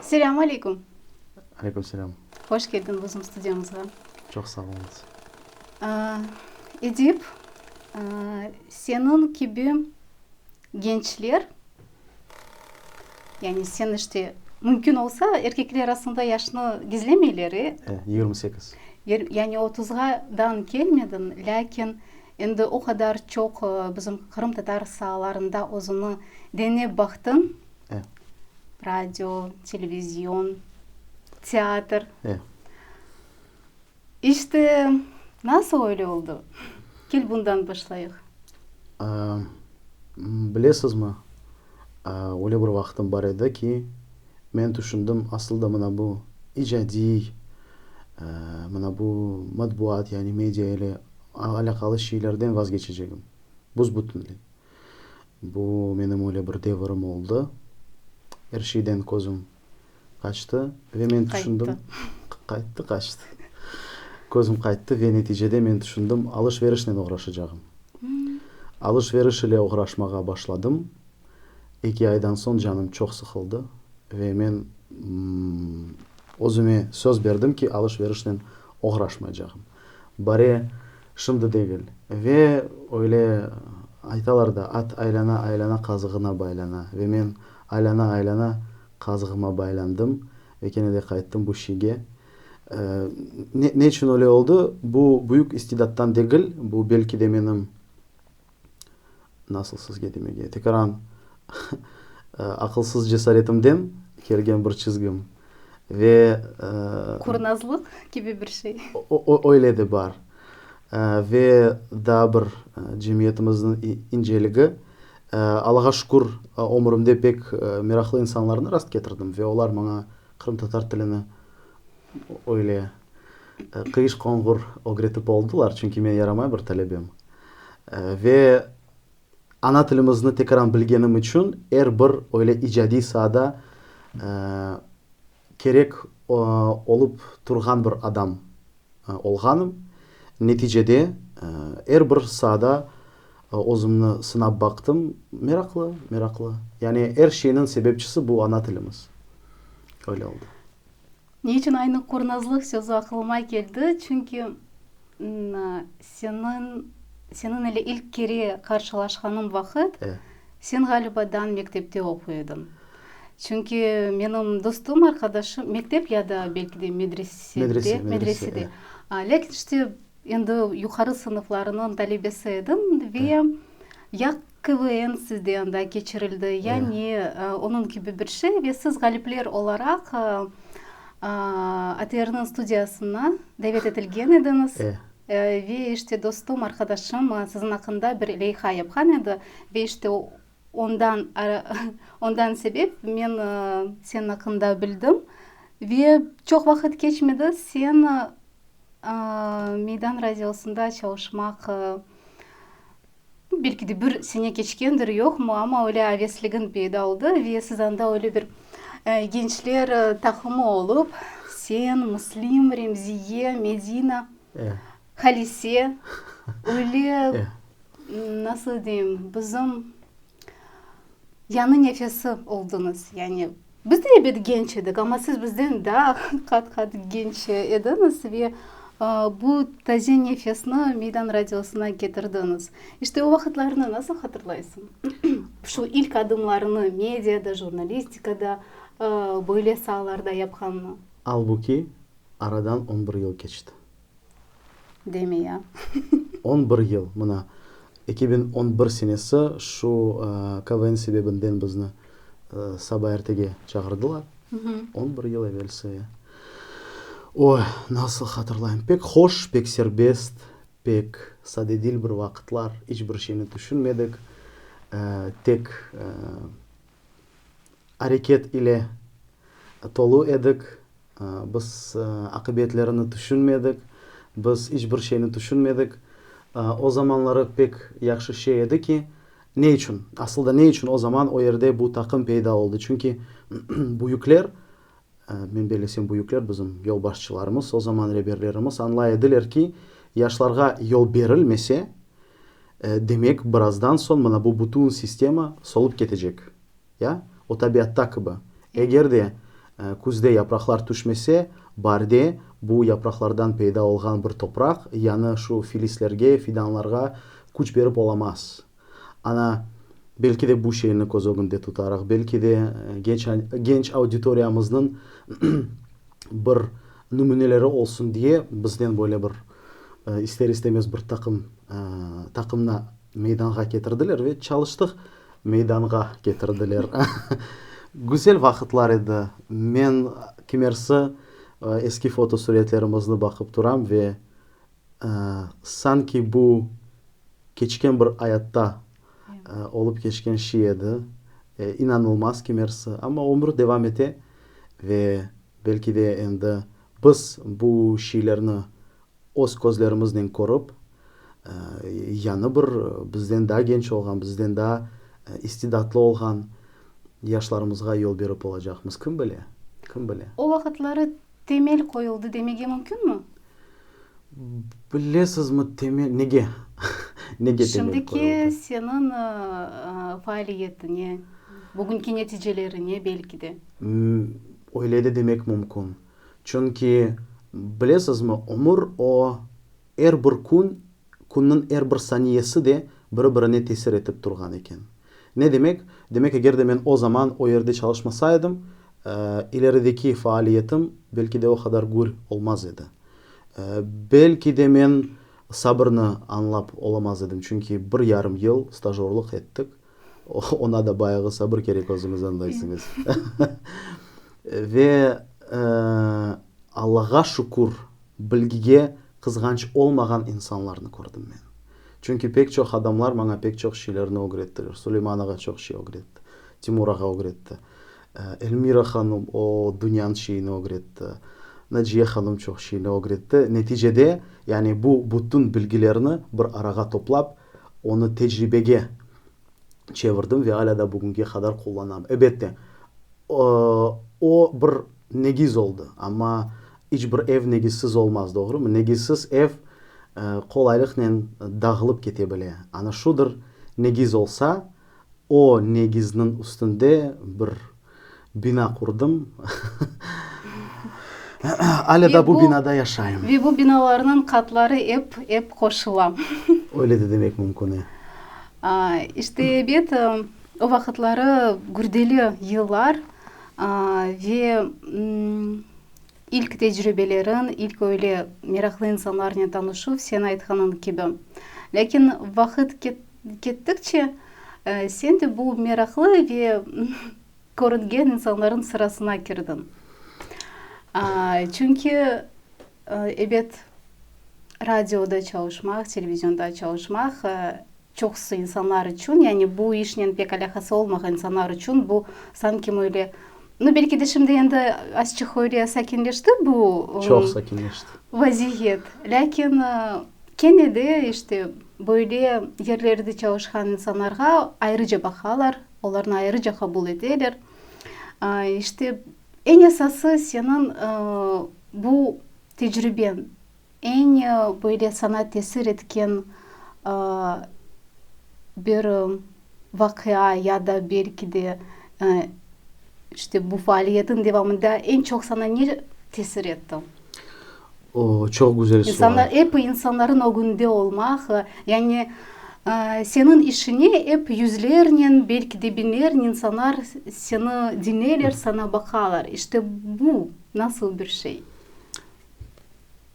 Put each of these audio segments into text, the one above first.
Selâm aleyküm. Aleyküm selâm. Hoş keldiñ bizim studiyamızğa. Çoq sağ oluñız. Edip, seniñ kibi gençler, yani sen işte, mümkün olsa, erkekler arasında yaşnı gizlemeyler, e? E, 28. Yani otuzğa dan kelmediñ, lâkin endi o qadar çoq bizim qırımtatar saalarında özüni denep baqtıñ. E. Radio, televizion, teatr. E. İşte, nasıl öyle oldı? Kel bundan başlayıq. Bilesizmi, öyle bir vaqtım bar edi ki, men tüşündim, asıl da mına bu icadiy, mına bu matbuat, yani media ile alâqalı şeylerden vazgeçecegim, büs-bütünley. Bu menim öyle bir devirim oldı. Er şeyden közüm qaçtı ve men tüşündim. Qayttı, qaçtı. Közüm qayttı ve neticede men tüşündim, alış-verişnen oğraşacağım. Alış-veriş ile oğraşmağa başladım. Eki aydan soñ canım çoq sıqıldı ve men özüme söz berdim ki, alış-verişnen oğraşmaycağım. Bare şimdi degil. Ve öyle aytalar da, at aylana-aylana qazığına baylana. Ve men aylana-aylana qazığıma baylandım ve kene de qayttım bu şiyge. Ne, ne içün öyle oldı? Bu büyük istidattan degil, bu belki de menim, nasıl sizge demege, tekaran aqılsız cesaretimden kelgen bir çizgim. Ve. Qurnazlıq kibi bir şey. Öyle de bar. Ve daa bir cemiyetimizniñ inceligi. Allağa şükür, ömürimde pek meraqlı insanlarnı rast ketirdim ve olar maña qırımtatar tilini öyle qıyış-qonğur ögretip oldılar, çünki men yaramay bir talebem. Ve ana tilimizni tekrar bilgenim içün er bir öyle icadiy saada kerek olıp turğan bir adam olğanım. Neticede er bir saada özümni sınap baqtım. Meraqlı, meraqlı. Yani er şeyniñ sebepçisi bu ana tilimiz. Öyle oldı. Ne içün aynı qurnazlıq sözü aqılıma keldi? Çünki seniñ, seniñ ile ilk kere qarşılaşqanım vaqıt, sen ğaliba dan mektepte oquy ediñ. Çünki menim dostum, arqadaşım, mektep ya da belki de medresede, medresede. Lâkin işte endi yuqarı sınıflarınıñ talebesi edim ve ya KVN sizde anda keçirildi, ya ne, onıñ kibi bir şey ve siz ğalipler olaraq ATRniñ studiyasına davet etilgen ediñiz. Ve işte dostum, arqadaşım siziñ aqqında bir leyha yapqan edi ve işte Ondan, ondan sebep men seniñ aqqında bildim. Ve çoq vaqıt keçmedi, sen Meydan radiosında çalışmaq, belki de bir sene keçkendir, yoqmı, amma öyle avesligiñ peyda oldı ve siz anda öyle bir gençler taqımı olıp, sen, Müslim, Remziye, Medina, Halise, öyle Nasıl deyim, bizim yañı nefesi oldıñız. Yani biz de ebet genç edik, amma siz bizden daa qat-qat genç ediñiz ve bu taze nefesni Meydan radiosına ketirdiñiz. İşte o vaqıtlarnı nasıl hatırlaysıñ? Şu ilk adımlarını mediada, jurnalistikada, böyle saalarda yapqanını. Albuki, aradan on bir yıl keçti. Deme ya. On bir yıl, mına, 2011 senesi şu KVN sebebinden bizni saba ertege çağırdılar. On bir yıl evelsi. Oy, nasıl hatırlayım. Pek hoş, pek serbest, pek sadedil bir vaqıtlar. İç bir şeyni tüşünmedik. Tek areket ile tolu edik. Biz aqibetlerini tüşünmedik, biz iç bir şeyni tüşünmedik. O zamanları pek yahşı şey edi ki, ne içün, asıl da ne içün o zaman o yerde bu taqım peyda oldı? Çünki büyükler, men bellesem büyükler bizim yolbaşçılarımız, o zaman reberlerimiz añlay ediler ki, yaşlarğa yol berilmese, demek birazdan soñ mına bu bütün sistema solıp ketecek. Ya, o tabiatta kibi. Eger de. Küzde yapraqlar tüşmese, baarde bu yapraqlardan peyda olğan bir topraq yañı şu filislerge, fidanlarğa küç berip olamaz. Ana, belki de bu şeyni köz ögünde tutaraq, belki de genç genç auditoriyamıznıñ bir nümüneleri olsun diye bizden böyle bir ister-istemez bir taqım taqımnı meydanğa ketirdiler ve çalıştıq. Meydanğa ketirdiler. Güzel vaqıtlar edi. Men kimersi eski fotosuretlerimizni baqıp turam ve sanki bu keçken bir ayatta olıp keçken şey edi. İnanılmaz kimersi. Amma ömür devam ete ve belki de endi biz bu şeylerni öz közlerimiznen körip, yañı bir, bizden daa genç olğan, bizden daa istidatlı olğan yaşlarımızğa yol berip olacaqmız. Kim bile? Kim bile? O vaqıtları temel qoyuldı demege mümkünmi? Bilesizmi, temel, nege? Nege temel qoyuldı? Şimdiki seniñ faaliyetine, bugünki neticelerine belki de. Öyle de demek mümkün. Çünki, bilesizmi, ömür o, er bir kün, künniñ er bir saniyesi de biri-birine tesir etip turğan eken. Ne demek? Demek, eger de men o zaman o yerde çalışmasa edim, ilerideki faaliyetim belki de o qadar gür olmaz edi. Belki de men sabırnı añlap olamaz edim, çünki bir yarım yıl stajorlıq ettik. Oña da bayağı sabır kerek, özüñiz añlaysıñız. Ve Allağa şükür, bilgige qızğanç olmağan insanlarnı kördim men. Çünki pek çoq adamlar maña pek çoq şeylerni ögrettiler. Suleyman ağa çoq şey ögretti, Timur ağa ögretti, Elmira hanım o dünyanıñ şeyini ögretti, Naciye hanım çoq şeyni ögretti. Neticede, yani bu bütün bilgilerni bir arağa toplap, Onı tecribege çevirdim ve alâ da bugünge qadar qullanam. Ebette, o bir negiz oldı, amma iç bir ev negizsiz olmaz, doğrumı? Negizsiz ev qolaylıqnen dağılıp kete bile. Ana şudır, negiz olsa, O negizniñ üstünde bir bina qurdım. Alâ da bu binada yaşayım. Ve bu binalarnıñ qatları ep, ep qoşula. Öyle de demek mümkün, e. İşte, ebet, o vaqıtları gürdeli yıllar ve ilk tecrübeleriñ, ilk öyle meraqlı insanlarnen tanışuv, sen aytqanıñ kibi. Lâkin vaqıt Kettikçe, sen de bu meraqlı ve körüngen insanlarnıñ sırasına kirdiñ. Çünki, ebet, radioda çalışmaq, televizionda çalışmaq çoqusı insanlar içün, yani bu işnen pek alâqası olmağan insanlar içün bu sanki böyle, nu, belki de şimdi endi azçıq öyle sakinleşti bu Çoq sakinleşti. vaziyet, lâkin kene de, işte, Böyle yerlerde çalışqan insanlarğa ayrıca baqalar, olarnı ayrıca qabul eteler. İşte, eñ esası seniñ bu tecribeñ, eñ böyle saña tesir etken bir vaqia ya da belki de işte bu faaliyetiñ devamında eñ çoq saña ne tesir etti? O, çoq güzel sual. İnsanlar, ep insanların ögünde olmaq, yani seniñ işiñe ep yüzlernen, belki de biñlernen insanlar seni diñleyler, saña baqalar. İşte bu nasıl bir şey?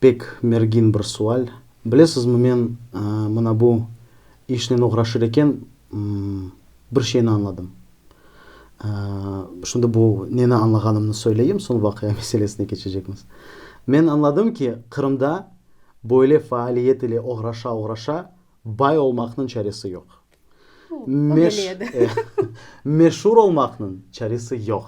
Pek mergin bir sual. Bilesizmi, men mına bu işnen oğraşır eken, bir şeyni añladım. Şimdi bu neni añlağanımnı söyleyim, soñ vaqia meselesine keçecekmiz. Men añladım ki, Qırımda böyle faaliyet ile oğraşa-oğraşa bay olmaqnıñ çaresi yoq. Meşur olmaqnıñ çaresi yoq.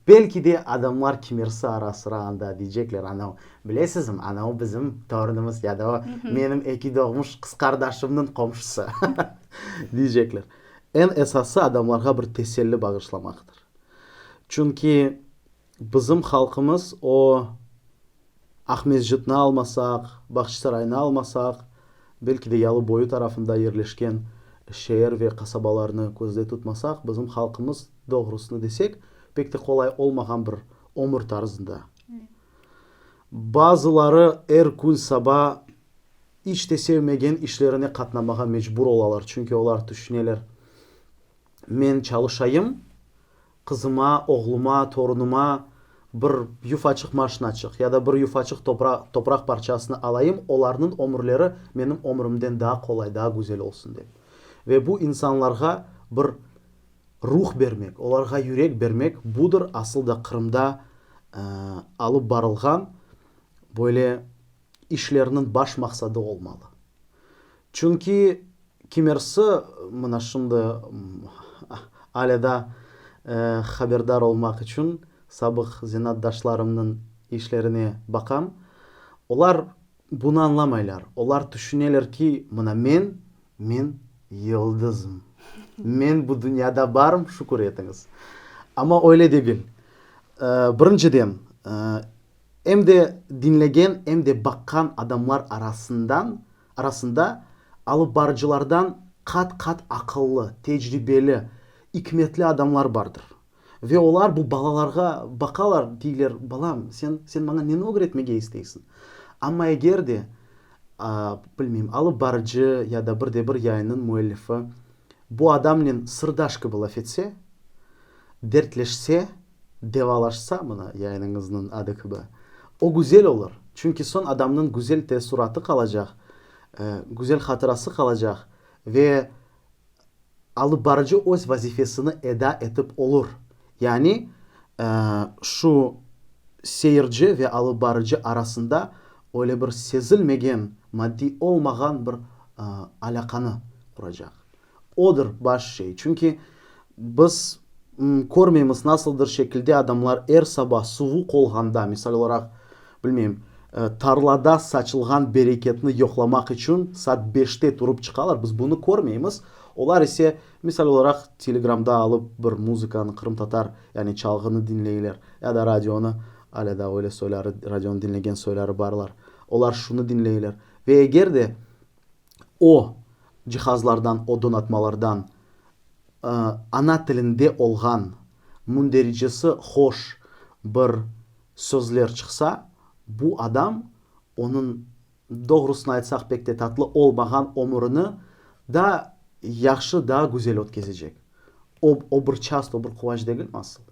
Belki de adamlar kimersi ara-sıra anda deycekler, anav, bilesizmi, anav bizim torunımız ya da o menim eki doğmuş qız qardaşımnıñ qomşusı, deycekler. Eñ esası adamlarğa bir teselli bağışlamaqtır. Çünki bizim halqımız o Aqmescitni almasaq, Bağçasaraynı almasaq, belki de Yalıboyu tarafında yerleşken şeer ve qasabalarnı közde tutmasaq, bizim halqımız, doğrusını desek, pek de qolay olmağan bir. ömür tarzında. Bazıları er kün saba iç te sevmegen işlerine qatnamağa mecbur olalar, çünki olar tüşüneler, men çalışayım, qızıma, oğluma, torunıma bir yufaçıq maşinaçıq ya da bir yufaçıq topraq parçasını alayım, olarnıñ ömürleri menim ömrümden daa qolay, daa güzel olsun dep. Ve bu insanlarğa bir ruh bermek, olarğa yürek bermek, budır asıl da Qırımda alıp barılğan böyle işlerniñ baş maqsadı olmalı. Çünki kimersi, mına şimdi alâ da haberdar olmaq içün sabıq zenaatdaşlarımnıñ işlerine baqam, olar bunı añlamaylar. Olar tüşüneler ki, mına men, men yıldızım. Men bu dünyada barım, şükür etiñiz. Amma öyle degil. Birinciden, Em de diñlegen, em de baqqan adamlar arasından, arasında alıp barıcılardan qat-qat aqıllı, tecribeli, ikmetli adamlar bardır. Ve olar bu balalarğa baqalar, deyler, balam, sen, sen maña neni ögretmege isteysiñ? Amma eger de, bilmeyim, alıp barıcı ya da bir de bir yayınnıñ müellifi bu adamnen sırdaş kibi laf etse, dertleşse, Devalaşsa, mına yayınıñıznıñ adı kibi, o güzel olur, çünki soñ adamnıñ güzel teessuratı qalacaq, güzel hatırası qalacaq ve alıp barıcı öz vazifesini eda etip olur. Yani, şu seyirci ve alıp barıcı arasında öyle bir sezilmegen, maddiy olmağan bir alâqanı quracaq. Odır baş şey. Çünki biz körmeymiz, nasıldır şekilde adamlar er saba suvuq olğanda, misal olaraq, bilmeyim, tarlada saçılğan bereketni yoqlamaq içün saat beşte turıp çıqalar, biz bunı körmeymiz. Olar ise, misal olaraq, Telegramda alıp bir muzıkanı, qırımtatar, yani çalğını diñleyler, ya da radionı, alâ daa öyle soyları, radionı diñlegen soyları barlar, olar şunı diñleyler. Ve eger de o cihazlardan, o donatmalardan ana tilinde olğan mündericesi hoş bir sözler çıqsa, bu adam onıñ, doğrusını aytsaq, pek te tatlı olmağan ömürini daa yahşı, daa güzel ötkezecek. O, o bir çast, o bir quvanç degilmi asıl?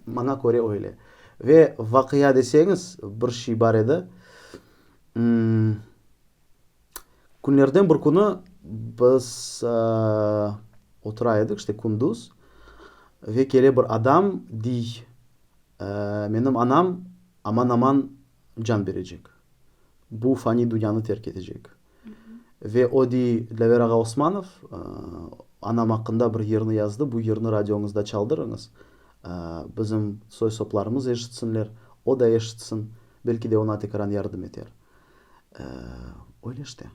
Maña köre öyle. Ve vaqia deseñiz, bir şey bar edi. Künlerden bir künü biz otura edik, işte kündüz, ve kele bir adam, dey, menim anam aman-aman can berecek, bu fani dünyanı terk etecek. Ve o dey, Dlâver ağa Osmanov anam aqqında bir yırnı yazdı, bu yırnı radioñızda çaldırıñız, bizim soy-soplarımız eşitsinler, o da eşitsin, belki de oña tekrar yardım eter. Öyle işte.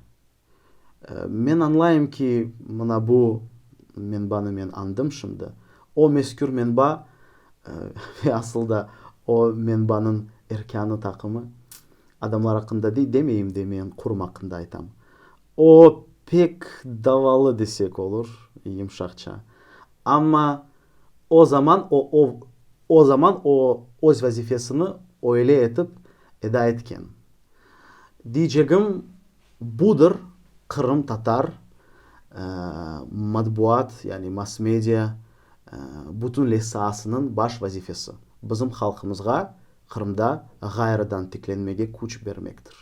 Men añlayım ki, mına bu menbanı men añdım şimdi. O mezkür menba ve asıl da o menbanıñ erkânı taqımı adamlar aqqında dey demeyim de, men qurum aqqında aytam. O pek davalı desek olur, yımşaqça. Amma o zaman o, o, o zaman o öz vazifesini öyle etip eda etken. Deycegim, budır qırımtatar matbuat, yani mass-media bütünley saasınıñ baş vazifesi, bizim halqımızğa Qırımda ğayrıdan tiklenmege küç bermektir.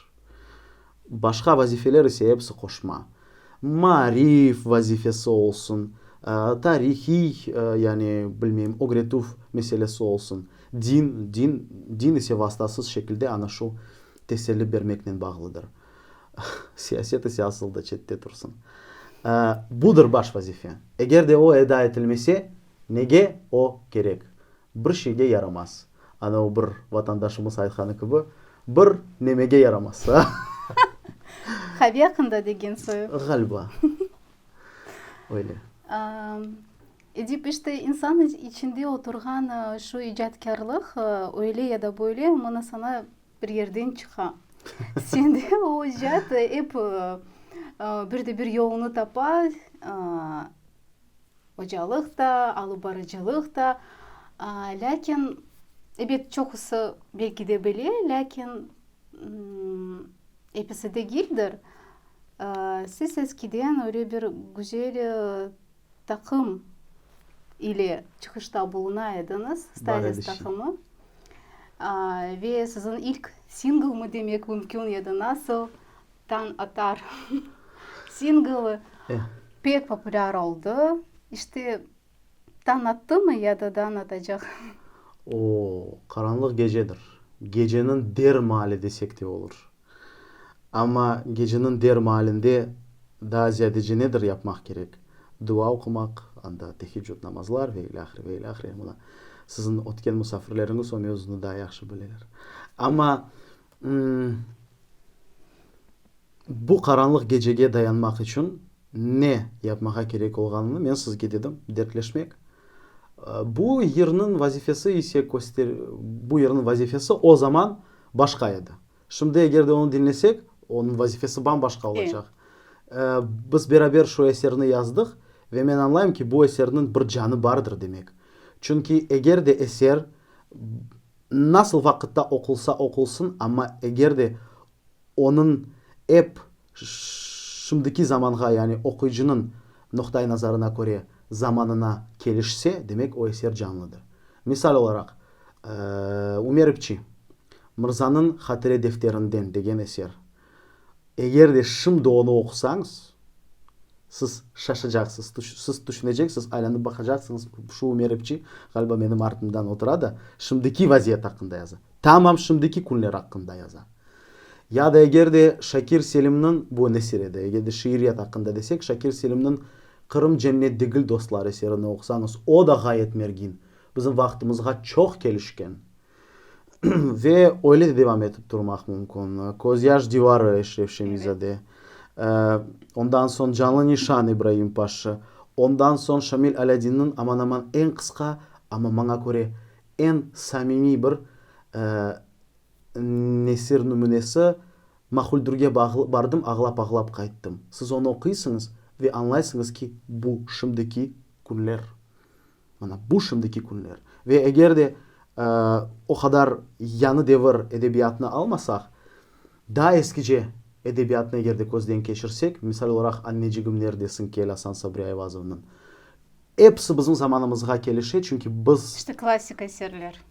Başqa vazifeler ise episi qoşma. Maarif vazifesi olsun, tarihiy, yani, bilmeyim, ögretüv meselesi olsun, din, din, din ise vastasız şekilde ana şu teselli bermeknen bağlıdır. Siyaset ise asıl da çette tursın. Budır baş vazife. Eger de o eda etilmese, nege o kerek? Bir şeyge yaramaz. Ana o bir vatandaşımız aytqanı kibi, bir nemege yaramaz. Qave aqqında degen soyu. Ğaliba. Öyle. Edip, işte, insan içinde oturğan şu icatkârlıq öyle ya da böyle mına saña bir yerden çıqa. Sende o icat ep bir de bir yolunı tapa. Ocalıq da, alıp barıcılıq da, lâkin. Ebet, çoqusı belki de bile, lâkin episi degildir. Siz eskiden öyle bir güzel taqım ile çıqışta buluna ediñiz, Stazis taqımı. Ve siziñ ilk singlmı demek mümkün edi, Nasıl tañ atar singlı pek populâr oldı. İşte, Tañ attımı ya da tañ atacaq? O, qaranlıq gecedir. Geceniñ der maali desek de olur. Amma geceniñ der maalinde daa ziyadece nedir yapmaq kerek? Dua oqumaq, anda teheccüd namazlar ve ilâhre, ve ilâhre. Mına, siziñ ötken musafirleriñiz o mevzunı daa yahşı bileler. Amma, bu qaranlıq gecege dayanmaq içün Ne yapmağa kerek olğanını men sizge dedim, dertleşmek. Bu yırnıñ vazifesi ise köster, bu yırnıñ vazifesi o zaman başqa edi. Şimdi eger de onı diñlesek, onıñ vazifesi bam-başqa olacaq. Biz beraber şu eserni yazdıq ve men añlayım ki, bu eserniñ bir canı bardır demek. Çünki eger de eser nasıl vaqıtta oqulsa oqulsın, amma eger de Onıñ ep şimdiki zamanğa, yani oquyıcınıñ noqta-i nazarına köre zamanına kelişse, demek o eser canlıdır. Misal olaraq, Ümer İpçi mırzanıñ Hatire defterinden degen eser. Eger de şimdi onı oqusañız, siz şaşacaqsız, siz tüşüneceksiz, aylanıp baqacaqsıñız, şu Ümer İpçi, ğaliba, menim artımdan otura da, şimdiki vaziyet aqqında yaza. Tamam şimdiki künler aqqında yaza. Ya da eger de Şakir Selimniñ, bu nesir edi, eger de şiiriyet aqqında desek, Şakir Selimniñ Qırım cennet degil dostlar eserini oqusañız, o da ğayet mergin, bizim vaqtımızğa çoq kelişken. Ve öyle de devam etip turmaq mümkün. Közyaş divarı Eşref Şemizade, ondan soñ Canlı nişan İbraim Paşa, ondan soñ Şamil Alâdinniñ aman-aman eñ qısqa, amma maña köre Eñ samimiy bir nesir nümünesi, Mahuldürge bardım, ağlap-ağlap qayttım. Siz onı oquysıñız ve añlaysıñız ki, bu şimdiki künler. Mana bu şimdiki künler. Ve eger de o qadar yañı devir edebiyatnı almasaq, daa eskice edebiyatnı eger de közden keçirsek, misal olaraq Annecigim neredesiñ kel Asan Sabri Ayvazovnıñ Episi bizim zamanımızğa kelişe, çünki biz. İşte klassik eserler.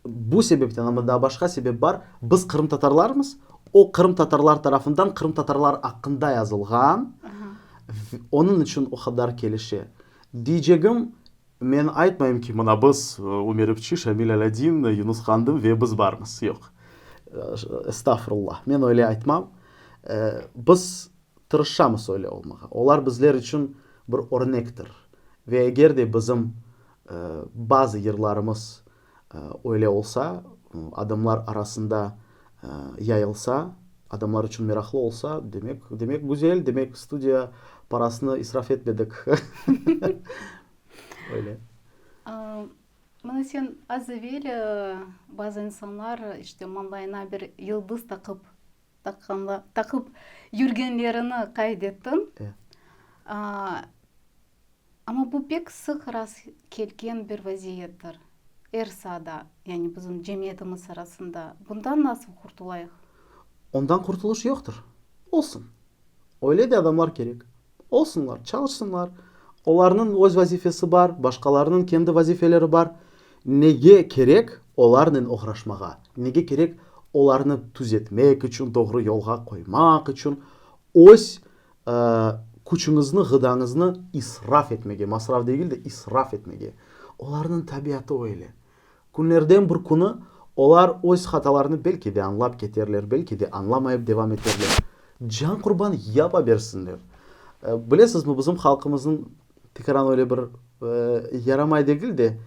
Bu sebepten, amma daa başqa sebep bar, biz qırımtatarlarmız, o qırımtatarlar tarafından qırımtatarlar aqqında yazılğan, onıñ içün o qadar kelişe. Deycegim, men aytmayım ki, mına biz, Ümer İpçi, Şamil Alâdin, Yunus Qandım ve biz barmız. Yoq. Estağfurullah, men öyle aytmam. Biz Tırışamız öyle olmağa. Olar bizler içün bir örnektir. Ve eger de bizim bazı yırlarımız öyle olsa, adamlar arasında yayılsa, adamlar içün meraqlı olsa, demek, demek güzel, demek studiya parasını israf etmedik. Öyle. Mına sen az evel bazı insanlar işte mañlayına bir yıldız taqıp taqıp yürgenlerini qayd ettiñ. Amma bu pek sıq rast kelgen bir vaziyettir er saada, yani bizim cemiyetimiz arasında. Bundan nasıl qurtulayıq? Ondan qurtulış yoqtır. Olsun. Öyle de adamlar kerek. Olsunlar, çalışsınlar. Olarnıñ öz vazifesi bar, başqalarınıñ kendi vazifeleri bar. Nege kerek olarnen oğraşmağa? Nege kerek olarnı tüzetmek içün, doğru yolğa qoymaq içün öz küçüñizni, ğıdañıznı israf etmege, masraf degil de, israf etmege? Olarnıñ tabiatı öyle. Künlerden bir künü olar öz hatalarını belki de añlap keterler, belki de añlamayıp devam eterler. Can qurban yapa bersinler. Bilesizmi, bizim halqımıznıñ tekaran öyle bir yaramay degil de,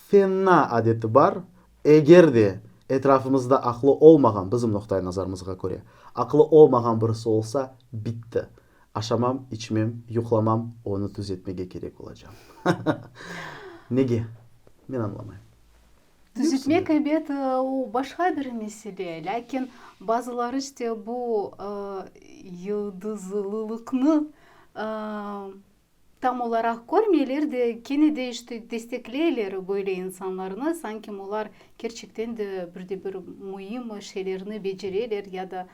fena adeti bar, eger de etrafımızda aqlı olmağan, bizim noqtai nazarımızğa köre, aqlı olmağan birisi olsa, bitti. Aşamam, içmem, yuqlamam, onı tüzetmege kerek olacam. Nege? Men añlamayım. Tüzetmek, ebet, o başqa bir mesele, lâkin bazıları işte bu yıldızlılıqnı. tam olaraq körmeyler de, kene de işte destekleyler böyle insanlarnı, sanki olar kerçekten de bir de bir müim şeylerni becereler ya da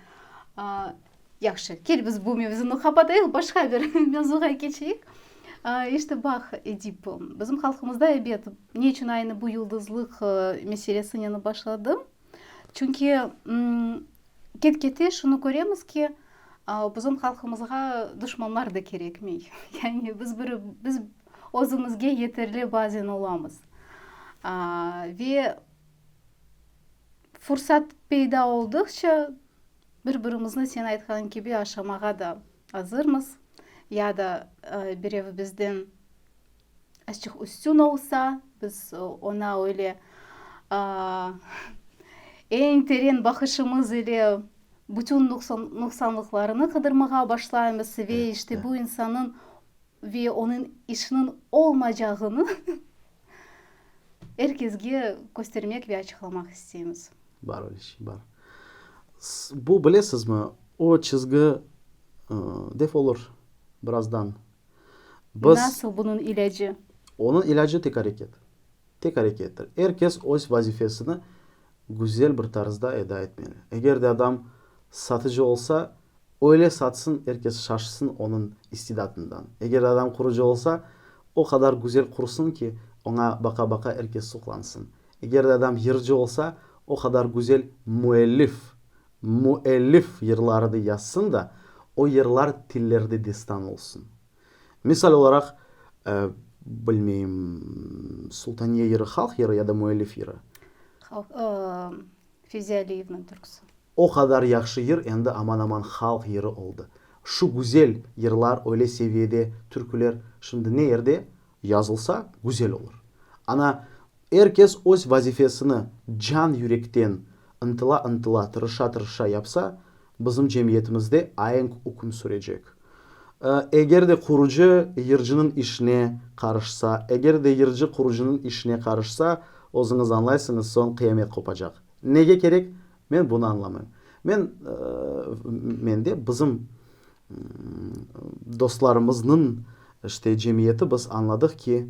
Yahşı, kel biz bu mevzunı qapatayıq, başqa bir mevzuğa keçeyik. İşte baq, Edip, bizim halqımızda, ebet, ne içün aynı bu yıldızlıq meselesinen başladım? Çünki ket-kete şunı köremiz ki, bizim halqımızğa duşmanlar da kerekmey. Yani biz bir, biz özümizge yeterli bazen olamız. Ve fursat peyda oldıqça, Bir-birimizni sen aytqanıñ kibi aşamağa da azırmız, ya da birev bizden azçıq üstün olsa, biz oña öyle eñ teren baqışımız ile bütün nuqsanlıqlarını qıdırmağa başlaymız ve işte bu insannıñ ve onıñ işiniñ olmaycağını er kesge köstermek ve açıqlamaq isteymiz. Bar öyle şey, bar. Bu, bilesizmi, o çizgi def olur birazdan. Biz, Nasıl bunıñ ilâcı? Onıñ ilâcı tek areket. Tek arekettir. Er kes öz vazifesini güzel bir tarzda eda etmeli. Eger de adam satıcı olsa, öyle satsın, er kes şaşsın onıñ istidatından. Eger de adam qurucı olsa, o qadar güzel qursın ki, oña baqa-baqa er kes suqlansın. Eger de adam yırcı olsa, o qadar güzel müellif, müellif yırlarını yazsın da, o yırlar tillerde destan olsun. Misal olaraq, bilmeyim, Sultaniye yırı halq yırı ya da müellif yırı? Halq, Fevzi Aliyevniñ türküsi. O qadar yahşı yır endi aman-aman halq yırı oldı. Şu güzel yırlar, öyle seviyede türküler şimdi ne yerde yazılsa, güzel olur. Ana, er kes öz vazifesini can yürekten, ıntıla-ıntıla, tırışa-tırışa yapsa, bizim cemiyetimizde aenk üküm sürecek. Eger de qurucı yırcınıñ işine qarışsa, eger de yırcı qurucınıñ işine qarışsa, özüñiz añlaysıñız, soñ qıyamet qopacaq. Nege kerek? Men bunı añlamayım. Men, mende bizim dostlarımıznıñ işte cemiyeti biz añladıq ki,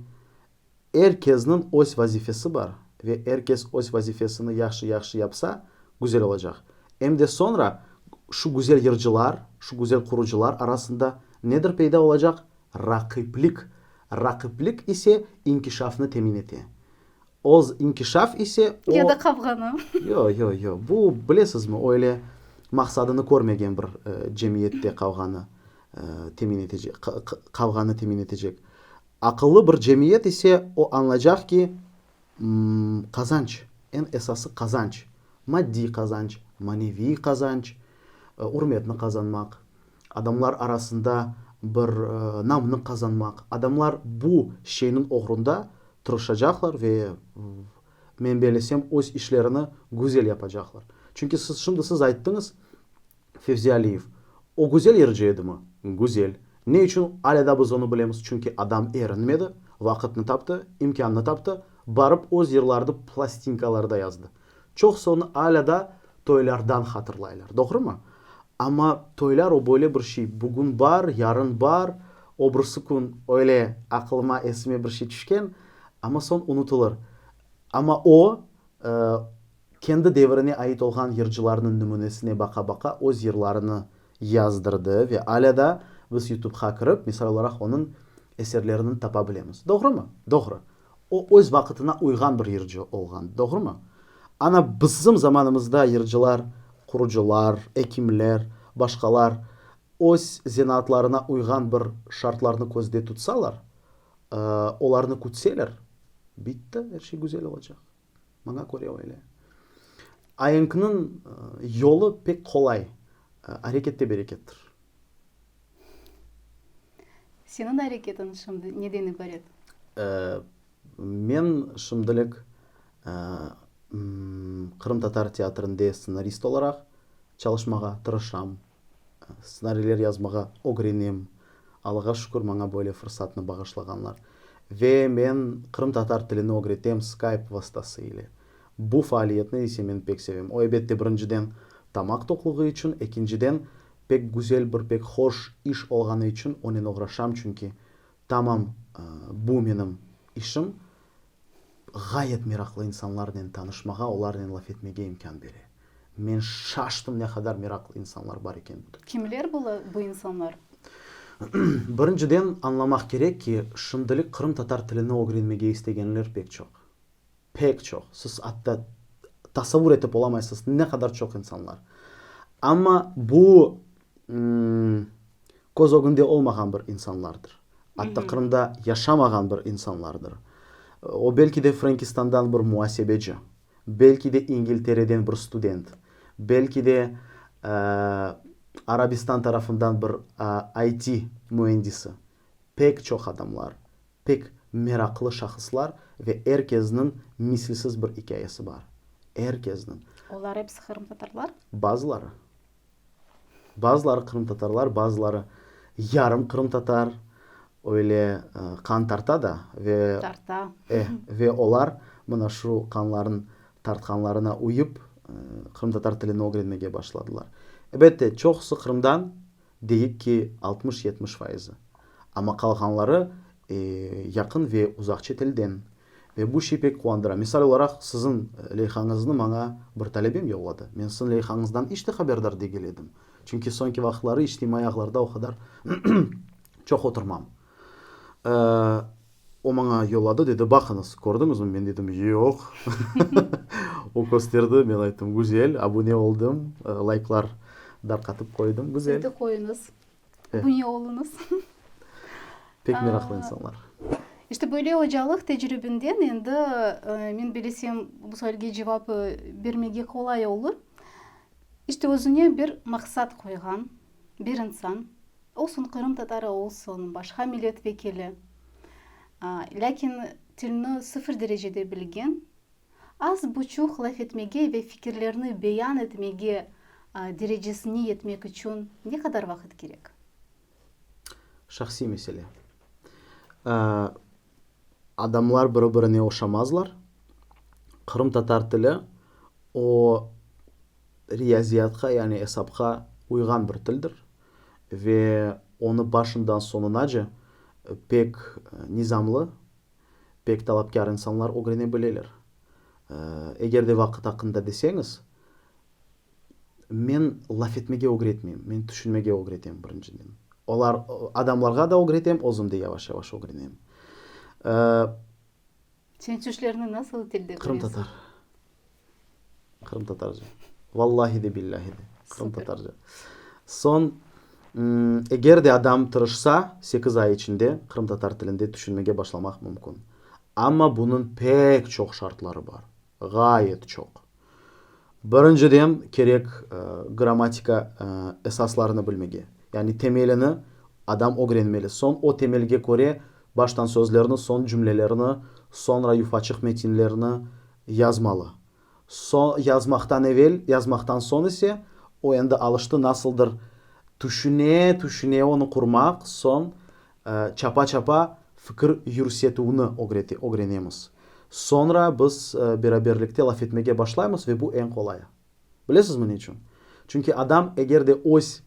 er kesniñ öz vazifesi bar ve er kes öz vazifesini yahşı-yahşı yapsa, güzel olacaq. Em de soñra şu güzel yırcılar, şu güzel qurucılar arasında nedir peyda olacaq? Raqiplik. Raqiplik ise inkişafnı temin ete. Oz inkişaf ise o. Ya da qavğanı. Yo, yo, yo. Bu, bilesizmi, öyle maqsadını körmegen bir cemiyette qavğanı temin etecek, qavğanı temin etecek. Aqıllı bir cemiyet ise o añlaycaq ki, qazanç, eñ esası qazanç, maddiy qazanç, maneviy qazanç, ürmetni qazanmaq, adamlar arasında bir namnı qazanmaq, adamlar bu şeyniñ oğrunda tırışacaqlar ve, men bellesem, öz işlerini güzel yapacaqlar. Çünki siz, şimdi siz ayttıñız, Fevzi Aliyev, o güzel yırcı edimi? Güzel. Ne içün alâ da biz onı bilemiz? Çünki adam erinmedi, vaqıtnı taptı, imkânnı taptı, barıp öz yırlarını plastinkalarda yazdı. Çoqusı onı alâ da toylardan hatırlaylar. Doğrumı? Amma toylar o böyle bir şey, bugün bar, yarın bar, o birisi kün öyle aqılıma, esime bir şey tüşken, amma soñ unutılır. Amma o, kendi devirine ait olğan yırcılarnıñ nümünesine baqa-baqa öz yırlarını yazdırdı ve alâ da biz YouTubeğa kirip, misal olaraq, onıñ eserlerini tapa bilemiz. Doğrumı? Doğru. O, öz vaqıtına uyğan bir yırcı olğan, doğrumı? Ana, bizim zamanımızda yırcılar, qurucılar, ekimler, başqalar öz zenaatlarına uyğan bir şartlarnı közde tutsalar, olarnı kütseler, bitti, er şey güzel olacaq. Maña köre öyle. Aenkniñ yolu pek qolay, arekette berekettir. Seniñ areketiñ şimdi neden ibaret? Men şimdilik Qırımtatar teatrinde stsenarist olaraq çalışmağa tırışam. Stsenariyler yazmağa ögrenem. Allağa şükür, maña böyle fırsatnı bağışlağanlar. Ve men qırımtatar tilini ögretem Skype vastası ile. Bu faaliyetni ise men pek sevem. O, ebette, birinciden, tamaq toqluğı içün, ekinciden, pek güzel bir, pek hoş iş olğanı içün onen oğraşam, çünki. Tamam bu menim işim, ğayet meraqlı insanlarnen tanışmağa, olarnen laf etmege imkân bere. Men şaştım, ne qadar meraqlı insanlar bar eken bu dünyada. Kimler bu insanlar? Birinciden, añlamaq kerek ki, şimdilik qırımtatar tilini ögrenmege istegenler pek çoq. Pek çoq. Siz atta tasavvur etip olamaysız, ne qadar çoq insanlar. Amma bu köz ögünde olmağan bir insanlardır. Atta Qırımda yaşamağan bir insanlardır. O belki de Frenkistandan bir muasebeci, belki de İngiltereden bir student, belki de Arabistan tarafından bir IT müendisi. Pek çoq adamlar, pek meraqlı şahıslar ve er kesniñ misilsiz bir ikâyesi bar. Er kesniñ. Olar episi qırımtatarlar? Bazıları. Bazıları qırımtatarlar, bazıları yarım qırımtatar, öyle qan tarta da ve Tarta. E, ve olar mına şu qanların tartqanlarına uyıp, qırımtatar tilini ögrenmege başladılar. Ebette, çoqusı Qırımdan, deyik ki, altmış-yetmiş fayızı. Amma qalğanları yaqın ve uzaq çetelden. Ve bu şey pek quvandıra. Misal olaraq, siziñ leyhañıznı maña bir talebem yolladı. Men siziñ leyhañızdan iç te haberdar degil edim. Çünki soñki vaqıtları içtimaiy ağlarda o qadar çoq oturmam. O maña yolladı, dedi, baqıñız, kördiñizmi? Men dedim, yoq. O kösterdi, men ayttım, güzel, abune oldım, layklar darqatıp qoydım, güzel. Siz de qoyuñız. Abune oluñız. Pek meraqlı insanlar. İşte böyle ocalıq tecribinden endi, men bilesem, bu sualge cevap bermege qolay olur. İşte özüne bir maqsat qoyğan bir insan, olsun qırımtatarı, olsun başqa millet vekili, lâkin tilni sıfır derecede bilgen, Az buçuq laf etmege ve fikirlerni beyan etmege derecesine yetmek içün ne qadar vaqıt kerek? Şahsiy mesele. Adamlar biri-birine oşamazlar. Qırımtatar tili o riyaziyatqa, yani esapqa uyğan bir tildir ve onı başından soñunace pek nizamlı Pek talapkâr insanlar ögrene bileler. Eger de vaqıt aqqında deseñiz, men laf etmege ögretmeyim, men tüşünmege ögretem birinciden. Olar, adamlarğa da ögretem, özüm de yavaş-yavaş ögrenem. Sen tüşlerni nasıl tilde köresiñ? Qırımtatar. Qırımtatarca. Vallahi de billahi de. Qırımtatarca. Soñ, eger de adam tırışsa, sekiz ay içinde qırımtatar tilinde tüşünmege başlamaq mümkün. Amma bunıñ pek çoq şartları bar. Ğayet çoq. Birinciden, kerek grammatika esaslarını bilmege. Yani temelini adam ögrenmeli. Soñ o temelge köre baştan sözlerni, soñ cümlelerni, soñra yufaçıq metinlerni yazmalı. So, yazmaqtan evel, yazmaqtan soñ ise, o endi alıştı nasıldır tüşüne, tüşüne onı qurmaq, soñ çapa-çapa fikir yürsetüvni ögrete, ögrenemiz. Soñra biz beraberlikte laf etmege başlaymız ve bu eñ qolayı. Bilesizmi neçün? Çünki adam eger de öz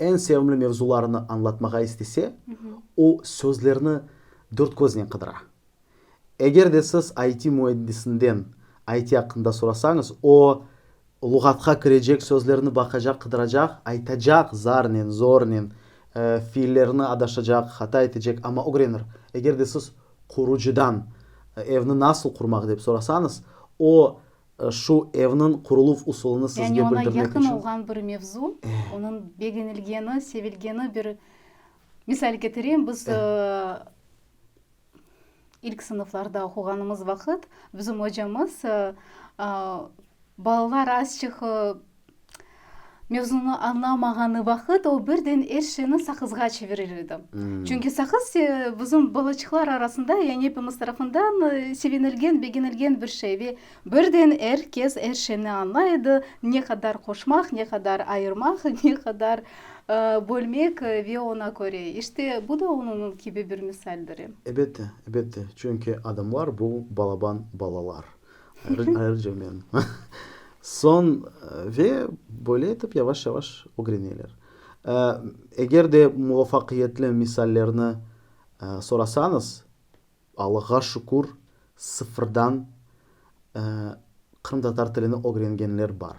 eñ sevimli mevzularını añlatmağa istese, o sözlerni dört köznen qıdıra. Eger de siz IT müendisinden IT aqqında sorasañız, o, luğatqa kirecek sözlerni baqacaq, qıdıracaq, aytacaq, zarnen, zornen, fiillerni adaşacaq, hata etecek, amma ögrenir. Eger de siz qurucıdan evni nasıl qurmaq dep sorasañız, o, şu evniñ quruluv usulını sizge Yani oña bildirmek yaqın içün. olğan bir mevzu, onıñ begenilgeni, sevilgeni bir misal ketireyim, biz İlk sınıflarda oquğanımız vaqıt bizim ocamız balalar azçıq mevzunı añlamağanı vaqıt o birden er şeyni saqızğa çevirir edi. Çünki saqız bizim balaçıqlar arasında, yani epimiz tarafından sevinilgen, begenilgen bir şey ve birden er kes er şeyni añlay edi, ne qadar qoşmaq, ne qadar ayırmaq, ne qadar Bölmek ve oña köre. İşte, bu da onıñ kibi bir misaldir. Ebette, ebette. Çünki adamlar bu balaban balalar. Ayrıca men. Soñ, ve böyle etip yavaş-yavaş ögreneler. Eger de muvafaqiyetli misallerni sorasañız, Allağa şükür, sıfırdan qırımtatar tilini ögrengenler bar.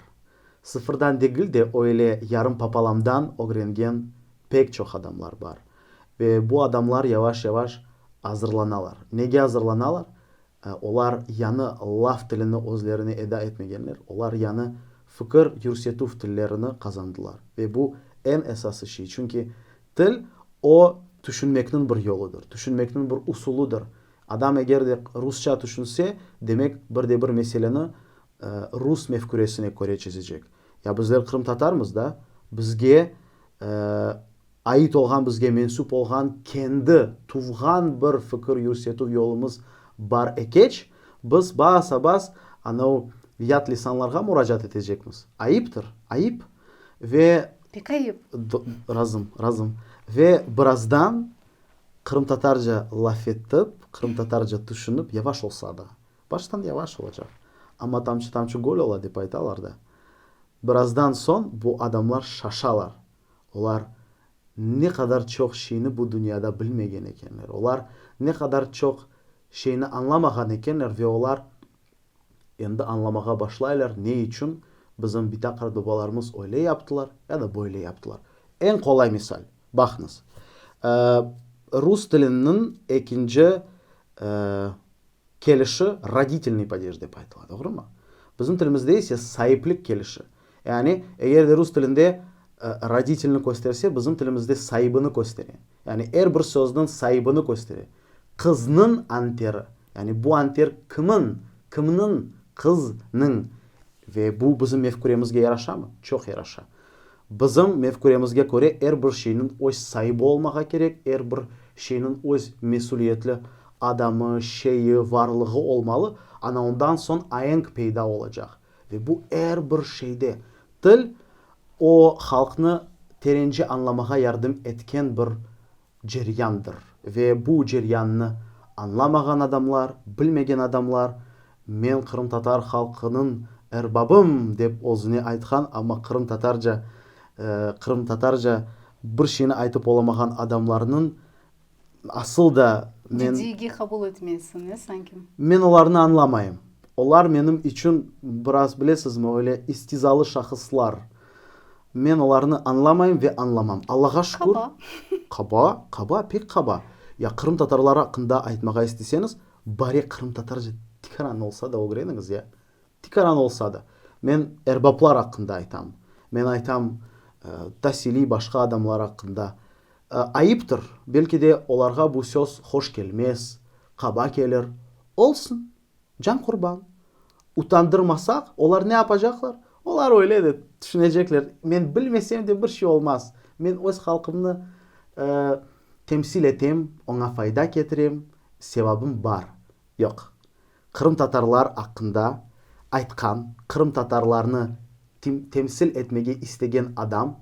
Sıfırdan degil de, öyle yarım papalamdan ögrengen pek çoq adamlar bar. Ve bu adamlar yavaş-yavaş azırlanalar. Nege azırlanalar? Olar yañı laf tilini özlerine eda etmegenler, olar yañı fikir yürsetüv tillerini qazandılar. Ve bu eñ esası şey, çünki til, o, tüşünmekniñ bir yoludır, tüşünmekniñ bir usulıdır. Adam eger de rusça tüşünse, demek, bir de bir meseleni rus mefküresine köre çezecek. Ya bizler qırımtatarmız da, bizge Ait olğan, bizge mensüp olğan kendi tuvğan bir fikir yürsetüv yolumız bar ekeç, biz basa-bas anav yat lisanlarğa muracaat etecekmiz. Ayıptır, ayıp. Ve. Pek ayıp. Razım, razım. Ve birazdan qırımtatarca laf etip, qırımtatarca tüşünip, yavaş olsa da, baştan yavaş olacaq, amma tamçı-tamçı göl ola dep aytalar da, birazdan soñ bu adamlar şaşalar. Olar ne qadar çoq şeyni bu dünyada bilmegen ekenler, olar ne qadar çoq şeyni añlamağan ekenler ve olar endi añlamağa başlaylar, ne içün bizim bita-qartbabalarımız öyle yaptılar ya da böyle yaptılar. Eñ qolay misal, baqıñız, rus tiliniñ ekinci Kelişi roditelnıy padej dep aytıla, doğrumı? Bizim tilimizde ise saiplik kelişi. Yani, eger de rus tilinde roditelni kösterse, bizim tilimizde saibini köstere. Yani, er bir sözniñ saibini köstere. Qıznıñ anteri. Yani, bu anter kimin, kimniñ, qıznıñ. Ve bu bizim mefküremizge yaraşamı? Çoq yaraşa. Bizim mefküremizge köre er bir şeyniñ öz saibi olmağa kerek, er bir şeyniñ öz mesüliyetli adamı, şeyi, varlığı olmalı, ana ondan soñ aenk peyda olacaq. Ve bu er bir şeyde. Til, o halqnı terence añlamağa yardım etken bir ceryandır. Ve bu ceryannı añlamağan adamlar, bilmegen adamlar, men qırımtatar halqınıñ erbabım dep özüne aytqan, amma qırımtatarca, qırımtatarca bir şeyni aytıp olamağan adamlarnıñ asıl da men. Ciddiyge qabul etmezsiñ, ne sanki? Men olarnı añlamayım. Olar menim içün biraz, bilesizmi, öyle istizalı şahıslar. Men olarnı añlamayım ve añlamam. Allağa şükür. Qaba. Qaba, qaba, pek qaba. Ya qırımtatarlar aqqında aytmağa isteseñiz, bari qırımtatarca tikaran olsa da ögreniñiz, ya. Tikaran olsa da. Men erbaplar aqqında aytam. Men aytam tasiliy başqa adamlar aqqında. Ayıptır, belki de olarğa bu söz hoş kelmez, qaba kelir. Olsun. Can qurban. Utandırmasaq, olar ne yapacaqlar? Olar öyle de tüşünecekler, men bilmesem de bir şey olmaz. Men öz halqımnı temsil etem, oña fayda ketirem, sevabım bar. Yoq. Qırımtatarlar aqqında aytqan, qırımtatarlarnı temsil etmege istegen adam,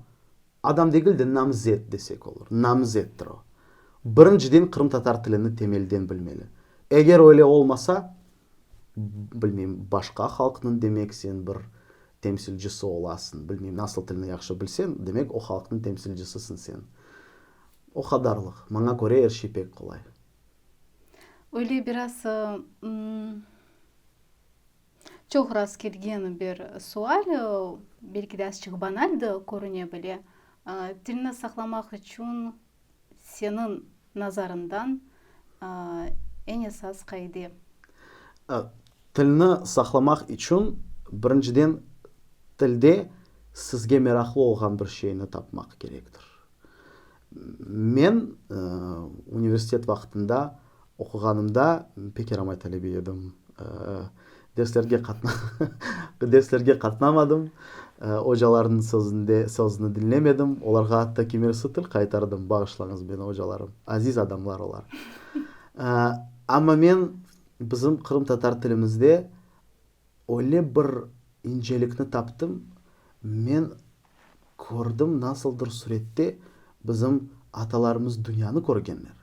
Adam degil de, namzet desek olur. Namzettir o. Birinciden qırımtatar tilini temelden bilmeli. Eger öyle olmasa, bilmeyim, başqa halqnıñ demek sen bir temsilcisi olasıñ. Bilmeyim, nasıl tilni yahşı bilseñ, demek o halqnıñ temsilcisisiñ sen. O qadarlıq. Maña köre er şey pek qolay. Öyle biraz Çoq rast kelgen bir sual, belki de azçıq banal da körüne bile. Tilni saqlamaq içün seniñ nazarıñdan eñ esas qaide? Tilni saqlamaq içün, birinciden, tilde sizge meraqlı olğan bir şeyni tapmaq kerektir. Men universitet vaqtında oquğanımda pek yaramay talebe edim. Derslerge derslerge qatnamadım, ocalarnıñ sözünde sözüni diñlemedim, olarğa atta kimersi til qaytardım, bağışlañız meni, ocalarım, aziz adamlar olar. Amma men bizim qırımtatar tilimizde Öyle bir incelikni taptım, men kördim, nasıldır sürette bizim atalarımız dünyanı körgenler.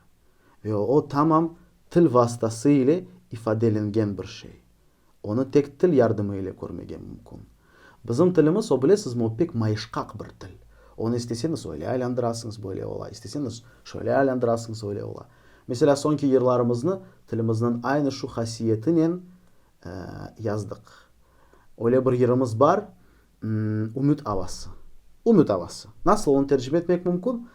Ve o tamam til vastası ile ifadelengen bir şey. Onı tek til yardımı ile körmege mümkün. Bizim tilimiz, o bilesizmi, o pek mayışqaq bir til. Onı isteseñiz öyle aylandırasıñız, böyle ola, isteseñiz şöyle aylandırasıñız, öyle ola. Meselâ, soñki yırlarımıznı tilimizniñ aynı şu hasiyetinen yazdıq. Öyle bir yırımız bar, Ümüt avası. Ümüt avası. Nasıl onı tercime etmek mümkün?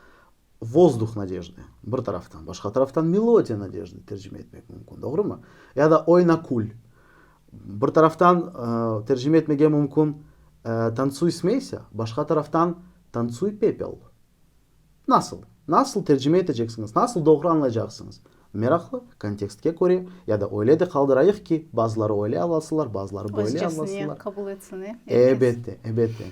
Vozduh nadejdı, bir taraftan, başqa taraftan melodiya nadejdı tercime etmek mümkün, doğrumı? Ya da oyna kül. Bir taraftan tercime etmege mümkün tantsuy smeysa, başqa taraftan tantsuy pepel. Nasıl? Nasıl tercime eteceksiñiz? Nasıl doğru añlaycaqsıñız? Meraqlı, kontekstke köre, ya da öyle de qaldırayıq ki, bazıları öyle añlasınlar, bazıları böyle Özcesine añlasınlar. qabul etsin, e, er kes. Ebette, ebette.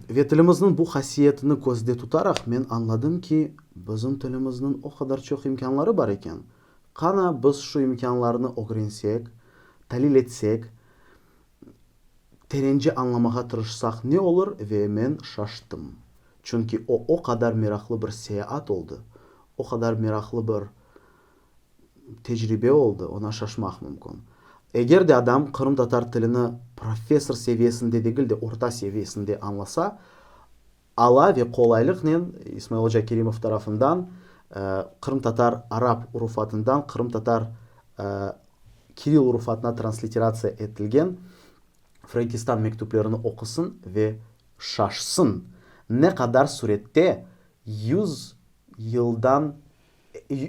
Ve tilimizniñ bu hasiyetini közde tutaraq, men añladım ki, bizim tilimizniñ o qadar çoq imkânları bar eken. Qana, biz şu imkânlarnı ögrensek, talil etsek, terence añlamağa tırışsaq ne olur? Ve men şaştım. Çünki o o qadar meraqlı bir seyaat oldı, o qadar meraqlı bir tecribe oldı, oña şaşmaq mümkün. Eger de adam qırımtatar tilini professor seviyesinde degil de, orta seviyesinde añlasa, ala ve qolaylıqnen İsmail oca Kerimov tarafından qırımtatar arap urufatından qırımtatar kiril urufatına transliteratsiya etilgen Frenkistan mektüplerini oqusın ve şaşsın, ne qadar sürette yüz yıldan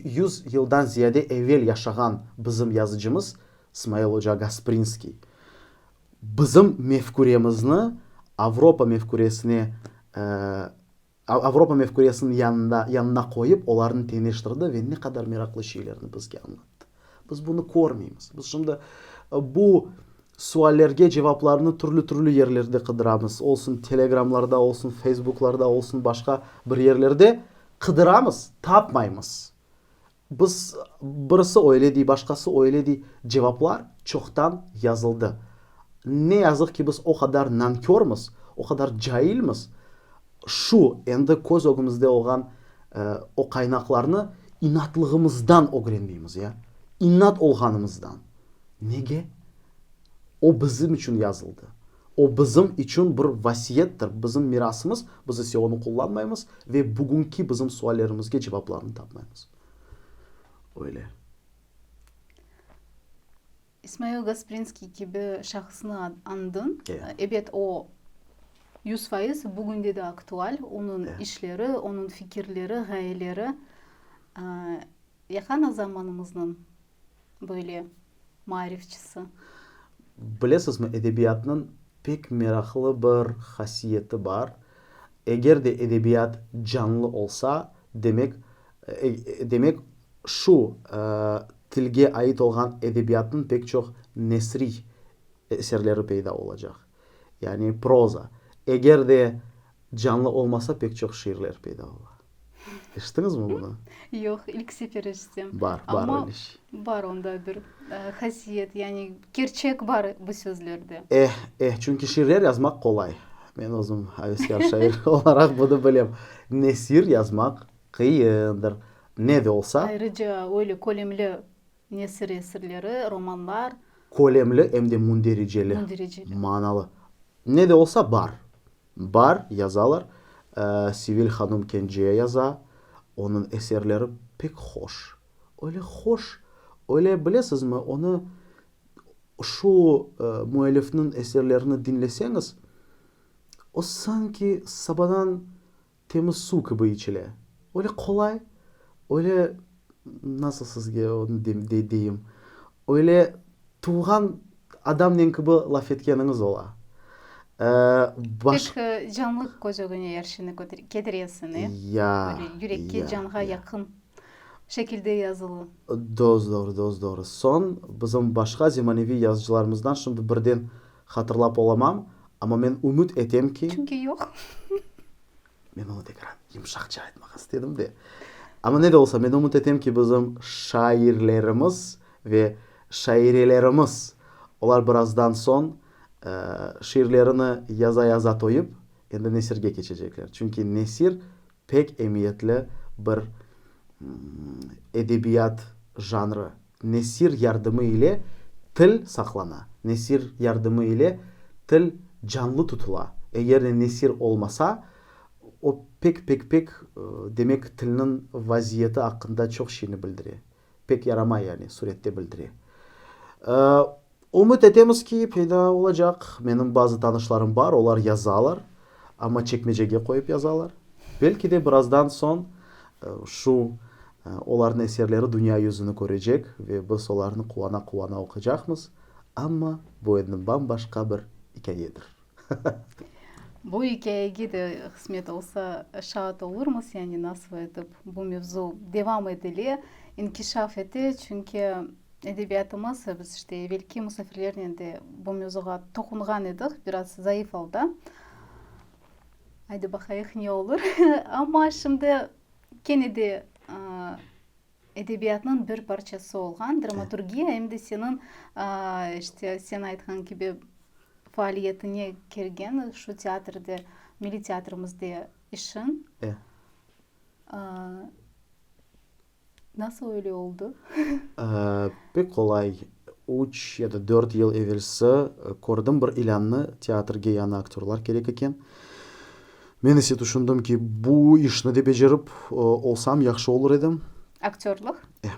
yüz yıldan ziyade evel yaşağan bizim yazıcımız Smail oca Gasprinskiy bizim mefküremizni Avropa mefküresine Avropa mefküresiniñ yanında yanına qoyıp, olarnı teñeştirdi ve ne qadar meraqlı şeylerni bizge añlattı. Biz bunı körmeymiz. Biz şimdi bu suallerge cevaplarnı türlü-türlü yerlerde qıdıramız, olsun telegramlarda, olsun feysbuklarda, olsun başqa bir yerlerde qıdıramız, tapmaymız. Biz, birisi öyle dey, başqası öyle dey, cevaplar çoqtan yazıldı. Ne yazıq ki, biz o qadar nankörmiz, o qadar cailmiz, şu, endi köz ögümizde olğan o qaynaqlarnı inatlığımızdan ögrenmeymiz, ya. İnat olğanımızdan. Nege? O bizim içün yazıldı. O bizim içün bir vasiyettir, bizim mirasımız, biz ise onı qullanmaymız ve bugünki bizim suallerimizge cevaplarnı tapmaymız. Öyle. İsmail Gasprinskiy kibi şahısnı añdıñ. Ebet, o, 100% bugünde de aktual, onıñ işleri, onıñ fikirleri, ğayeleri yaqana zamanımıznıñ böyle maarifçisi. Bilesizmi, edebiyatnıñ pek meraqlı bir hasiyeti bar. Eger de edebiyat canlı olsa, demek, demek şu tilge ait olğan edebiyatnıñ pek çoq nesriy eserleri peyda olacaq. Yani proza. Eger de Canlı olmasa pek çoq şiirler peyda ola. Eşittiñizmi bunı? Yoq, ilk sefer eşitem. Bar, bar öyle şey. Amma bar onda bir hasiyet, yani kerçek bar bu sözlerde. Eh, eh, çünki şiirler yazmaq qolay. Men özüm aveskâr şair olaraq bunı bilem. Nesir yazmaq qıyındır. Ne de olsa. Ayrıca öyle kölemli nesir eserleri, romanlar. Kölemli em de mündericeli. Mündericeli. Manalı. Ne de olsa bar. Bar, yazalar. Sevil hanım kence yaza. Onıñ eserleri pek hoş. Öyle hoş, öyle, bilesizmi, onı, şu müellifniñ eserlerini diñleseñiz, o sanki sabadan Temiz suv kibi içile. Öyle qolay, öyle, nasıl sizge onı deyim, öyle tuvğan adamnen kibi laf etkeniñiz ola. Baş. Pek canlı köz ögüne er şeyni ketiresiñ, e? Ya, Böyle yürekke, canğa yaqın şekilde yazılı. Dos-doğru, dos-doğru. Soñ bizim başqa zemaneviy yazıcılarımızdan şimdi birden Hatırlap olamam, amma men ümüt etem ki. Çünki yoq. Men onı tekrar yımşaqça aytmağa istedim de. Amma ne de olsa, men ümüt etem ki, bizim şairlerimiz ve şairelerimiz, olar birazdan soñ şiirlerini yaza-yaza toyıp, endi nesirge keçecekler. Çünki nesir pek emiyetli bir edebiyat janrı. Nesir yardımı ile til saqlana, nesir yardımı ile til canlı tutula. Eger de nesir olmasa, O pek, pek, pek, demek, tilniñ vaziyeti aqqında çoq şeyni bildire. Pek yaramay, yani, surette bildire. Ümüt etemiz ki, peyda olacaq. Menim bazı tanışlarım bar, olar yazalar, amma çekmecege qoyıp yazalar. Belki de birazdan soñ şu olarnıñ eserleri dünya yüzüni körecek ve biz olarnı quvana-quvana oquycaqmız. Amma bu endi bam-başqa bir ikâyedir. Bu ikâyege de qısmet olsa şaat olurmız, yani nasıl etip bu mevzu devam etile, inkişaf ete, çünki edebiyatımız, biz işte evelki musafirlernen de bu mevzuğa toqunğan edik, biraz zayıf alda. Aydı baqayıq ne olur. Amma şimdi kene de Edebiyatnıñ bir parçası olğan dramaturgiya em de seniñ, işte, sen aytqan kibi, faaliyetine kirgen şu teatrde, milliy teatrimizde işiñ. E. Nasıl öyle oldı? Pek qolay. Üç ya da dört yıl evelsi kördim bir ilânnı, teatrge yañı aktörlar kerek eken. Men ise tüşündim ki, bu işni de becerip olsam yahşı olur edim. Aktörlıq? E.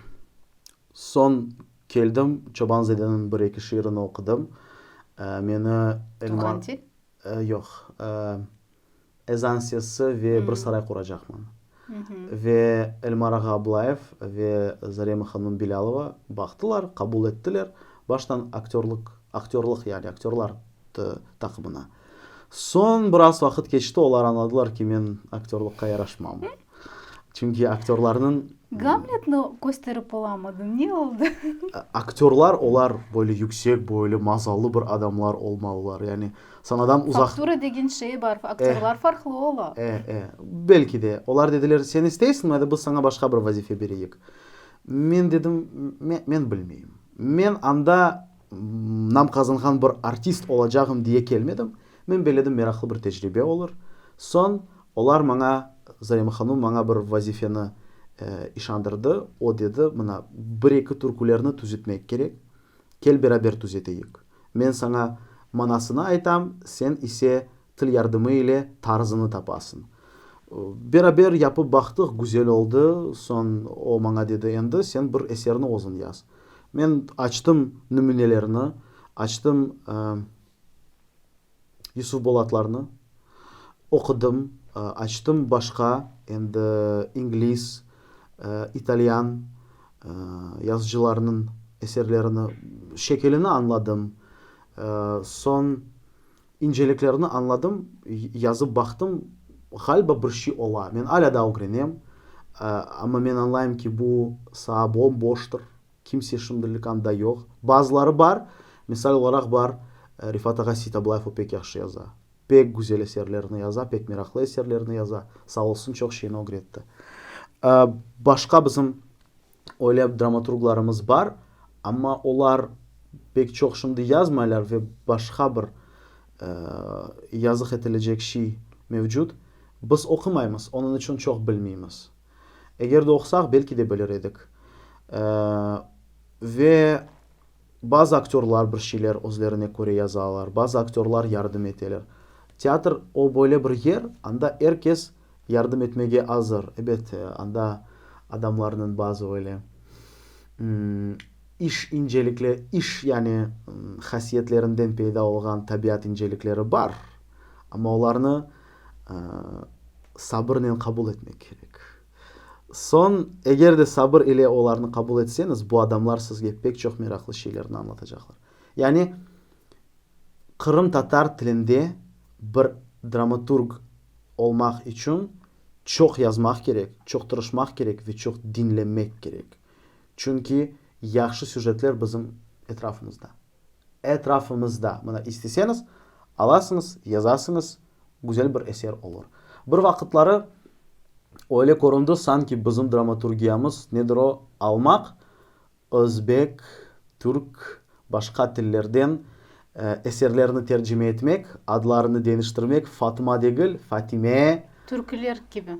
Soñ keldim, Çoban-zadeniñ bir-eki şiirini oqudım. Meni Elmar. Tuvğan til? Yoq. Ezan sesi ve Bir saray quracaqman. Ve Elmar ağa Ablayev ve Zarema hanım Bilâlova baqtılar, qabul ettiler. Baştan aktörlıq, aktörlıq yani aktörlar taqımına. Soñ biraz vaqıt keçti, olar añladılar ki, men aktörlıqqa yaraşmam. Çünki aktörlarnıñ. Gamletni kösterip olamadıñ, ne oldı? Aktörlar, olar böyle yüksek boylu, mazallı bir adamlar olmalılar. Yani sanadan uzaq. Faktura degen şey bar, aktörlar farqlı ola. E, e. Belki de. Olar dediler, sen isteysiñmi, ayda biz saña başqa bir vazife bereyik. Men dedim, men bilmeyim. Men anda nam qazanğan bir artist olacağım diye kelmedim. Men belledim, meraqlı bir tecribe olur. Soñ olar maña, Zarema hanım maña bir vazifeni işandırdı. O dedi, mına, bir-eki türkülerni tüzetmek kerek. Kel beraber tüzeteyik. Men saña manasını aytam, sen ise til yardımı ile tarzını tapasıñ. Beraber yapıp baqtıq, güzel oldı. Soñ o maña dedi, endi sen bir eserni özüñ yaz. Men açtım nümünelerni, açtım Yusuf Bolatlarnı, oqudım, açtım başqa endi ingliz, italyan yazıcılarnıñ eserlerini, şekilini añladım. Soñ İnceliklerni añladım, yazıp baqtım, ğaliba bir şey ola. Men alâ daa ögrenem, amma men añlayım ki, bu saa bom-boştır, kimse şimdilik anda yoq. Bazıları bar, misal olaraq bar, Refat ağa Seytablayev, o pek yahşı yaza. Pek güzel eserlerni yaza, pek meraqlı eserlerni yaza. Sağ olsun, çoq şeyni ögretti. Başqa bizim Öyle dramaturglarımız bar, amma olar pek çoq şimdi yazmaylar ve başqa bir yazıq etilecek şiy mevcut. Biz oqumaymız, onıñ içün çoq bilmeymiz. Eger de oqusaq, belki de bilir edik. Ve bazı aktörlar bir şeyler özlerine köre yazalar, bazı aktörlar yardım eteler. Teatr o böyle bir yer, anda er kes Yardım etmege azır. Ebet, anda adamlarnıñ bazı öyle iş incelikle, iş yani hasiyetlerinden peyda olğan tabiat incelikleri bar. Amma olarnı sabırnen qabul etmek kerek. Soñ, eger de sabır ile olarnı qabul etseñiz, bu adamlar sizge pek çoq meraqlı şeylerni añlatacaqlar. Yani, Qırımtatar tilinde bir dramaturg olmaq içün çoq yazmaq kerek, çoq tırışmaq kerek ve çoq diñlemek kerek. Çünki yahşı süjetler bizim etrafımızda. Etrafımızda. Mına isteseñiz, alasıñız, yazasıñız, güzel bir eser olur. Bir vaqıtları öyle köründi, sanki bizim dramaturgiyamız nedir o, almaq, Özbek, türk, başqa tillerden eserlerni tercime etmek, adlarını deñiştirmek, Fatma degil, Fatime. Türküler kibi.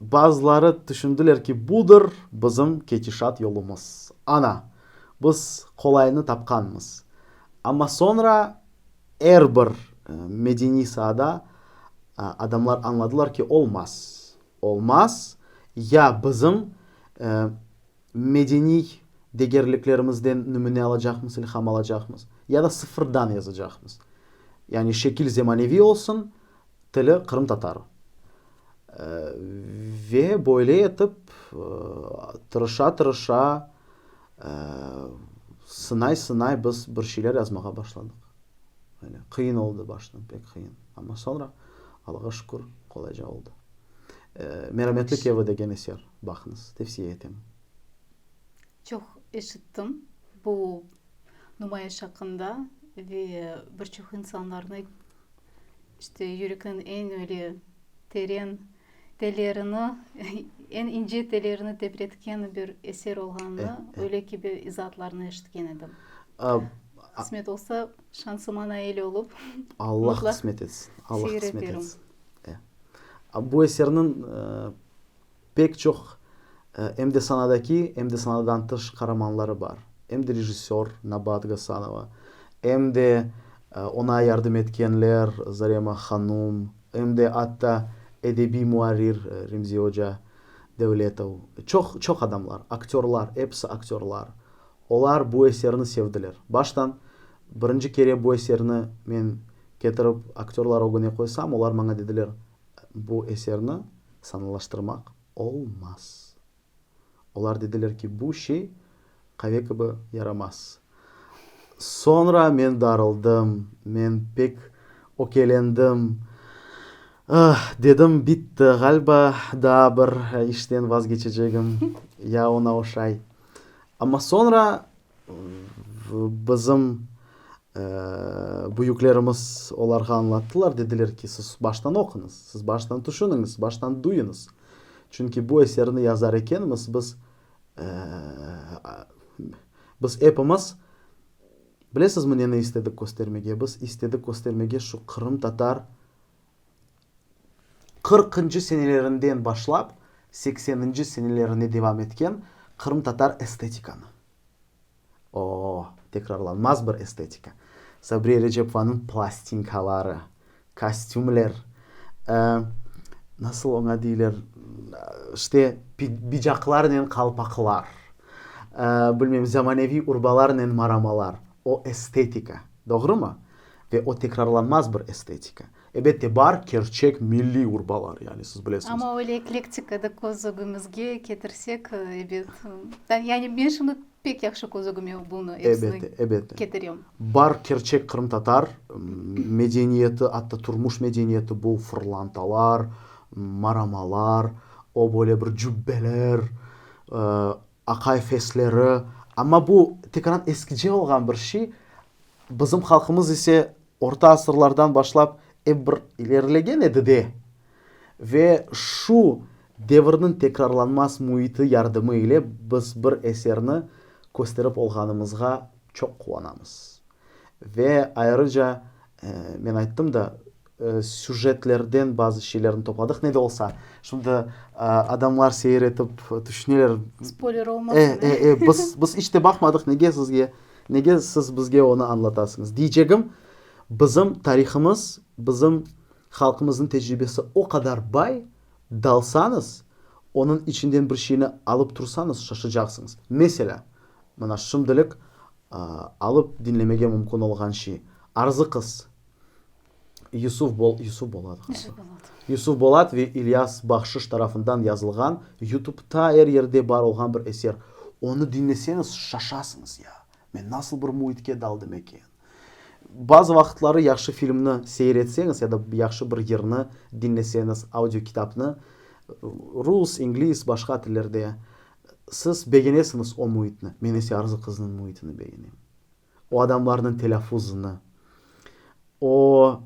Bazıları tüşündiler ki, budır bizim ketişat yolumız. Ana, biz qolaynı tapqanmız. Amma soñra er bir medeniy saada. Adamlar añladılar ki, olmaz, olmaz, ya bizim medeniy degerliklerimizden nümüne alacaqmız, ilham alacaqmız, ya da sıfırdan yazacaqmız. Yani şekil zemaneviy olsun, tili qırımtatar. Ve böyle etip tırışa-tırışa, sınay-sınay biz bir şeyler yazmağa başladıq. Öyle. Qıyın oldı baştan, pek qıyın. Amma soñra, Allağa şükür, qolayca oldı. Merametlik evi degen eser, baqıñız, tevsiye etem. Çoq eşittim bu numayış aqqında ve bir çoq insanlarnı işte yürekniñ eñ öyle teren tellerini, eñ ince tellerini tepretken bir eser olğanını, öyle kibi izaatlarnı eşitken edim. Qısmet olsa, şansıma nail olıp, Allah qısmet etsin. Allah qısmet etsin. Bu eserniñ pek çoq em de sanadaki, em de sanadan tış qaramanları bar. Em de rejissör Nabat Gasanova, em de oña yardım etkenler Zarema hanum, Em de atta edebiy muarrir Remzi oca Devletov. Çoq, çoq adamlar, aktörlar, episi aktörlar. Olar bu eserni sevdiler. Baştan, birinci kere bu eserni men ketirip aktörlar ögüne qoysam, olar maña dediler, bu eserni sanalaştırmaq olmaz. Olar dediler ki, bu şey qave kibi yaramaz. Soñra men darıldım, men pek ökelendim. Ah, dedim, bitti, ğaliba, daa bir işten vazgeçecegim, ya oña oşay. Amma soñra Bizim büyüklerimiz olarğa añlattılar, dediler ki, siz baştan oquñız, siz baştan tüşüniñiz, baştan duyuñız. Çünki bu eserni yazar ekenmiz, biz, biz epimiz, bilesizmi, neni istedik köstermege? Biz istedik köstermege şu qırımtatar qırqıncı senelerinden başlap sekseninci senelerine devam etken qırımtatar estetikanı. O, tekrarlanmaz bir estetika. Sabriye Erecepovanıñ plastinkaları, kostümler, nasıl oña deyler, işte, bicaqlarnen qalpaqlar, bilmem, zamaneviy urbalarnen maramalar, o estetika, doğrumı? Ve o tekrarlanmaz bir estetika. Ebette, bar kerçek milliy urbalar, yani siz bilesiñiz. Amma öyle eklektika da köz ögümizge ketirsek, ebet. Yani men şimdi pek yahşı köz ögüme bunı episini Ebette, ebette. ketirem. Bar kerçek qırımtatar medeniyeti, atta turmuş medeniyeti bu fırlantalar, maramalar, o böyle bir cübbeler, aqay fesleri. Amma bu tekrar eskice olğan bir şey. Bizim halqımız ise Orta asırlardan başlap ep bir ilerilegen edi de, ve şu devirniñ tekrarlanmaz müiti yardımı ile biz bir eserni kösterip olğanımızğa çoq quvanamız. Ve ayrıca, men ayttım da, süjetlerden bazı şeylerni topladıq, ne de olsa, şimdi adamlar seyir etip tüşüneler. Spoiler olmasın. E, e, e, biz, biz iç de baqmadıq, nege sizge Nege siz bizge onı añlatasıñız? Deycegim, bizim tarihımız, bizim halqımıznıñ tecribesi o qadar bay, dalsañız, onıñ içinden bir şeyni alıp tursañız, şaşacaqsıñız. Meselâ, mına şimdilik alıp diñlemege mümkün olğan şey, Arzı qız, Yusuf Bol, Yusuf Bolat, Yusuf Bolat. Yusuf Bolat ve İlyas Bahşış tarafından yazılğan, YouTubeta er yerde bar olğan bir eser. Onı diñleseñiz, şaşasıñız, ya, men nasıl bir müitke daldım eken? Bazı vaqıtları yahşı filmni seyir etseñiz ya da yahşı bir yırnı diñleseñiz, audiokitapnı, rus, ingliz, başqa tillerde, siz begenesiñiz o müitni. Men ise Arzı qıznıñ müitini begenem. O adamlarnıñ telâffuzını, o,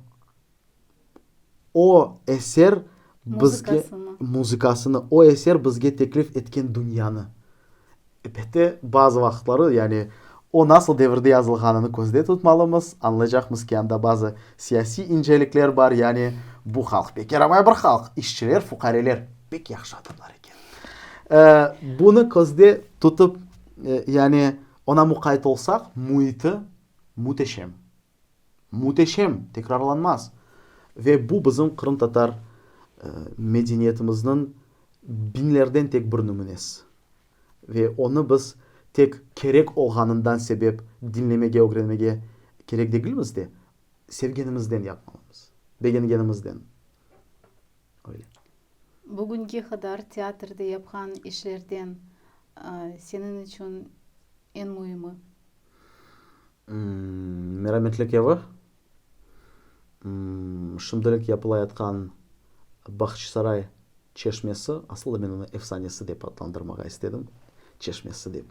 o eser bizge, muzıkasını, o eser bizge teklif etken dünyanı. Elbette, bazı vaqıtları, yani o nasıl devirde yazılğanını közde tutmalımız, añlaycaqmız ki, anda bazı siyasiy incelikler bar, yani bu halq pek yaramay bir halq, işçiler, fuqareler pek yahşı adamlar eken. Bunı közde tutıp, yani Oña muqayt olsaq, müiti müteşem. Müteşem, tekrarlanmaz. Ve bu bizim qırımtatar medeniyetimizniñ biñlerden tek bir nümünesi. Ve onı biz tek kerek olğanından sebep diñlemege, ögrenmege kerek degilmiz de, sevgenimizden yapmalımız, begengenimizden. Öyle. Bugünge qadar teatrde yapqan işlerden seniñ içün eñ müimi? Merametlik evi, şimdilik yapılayatqan Bağçasaray çeşmesi, asıl da men onı efsanesi dep adlandırmağa istedim, çeşmesi dep,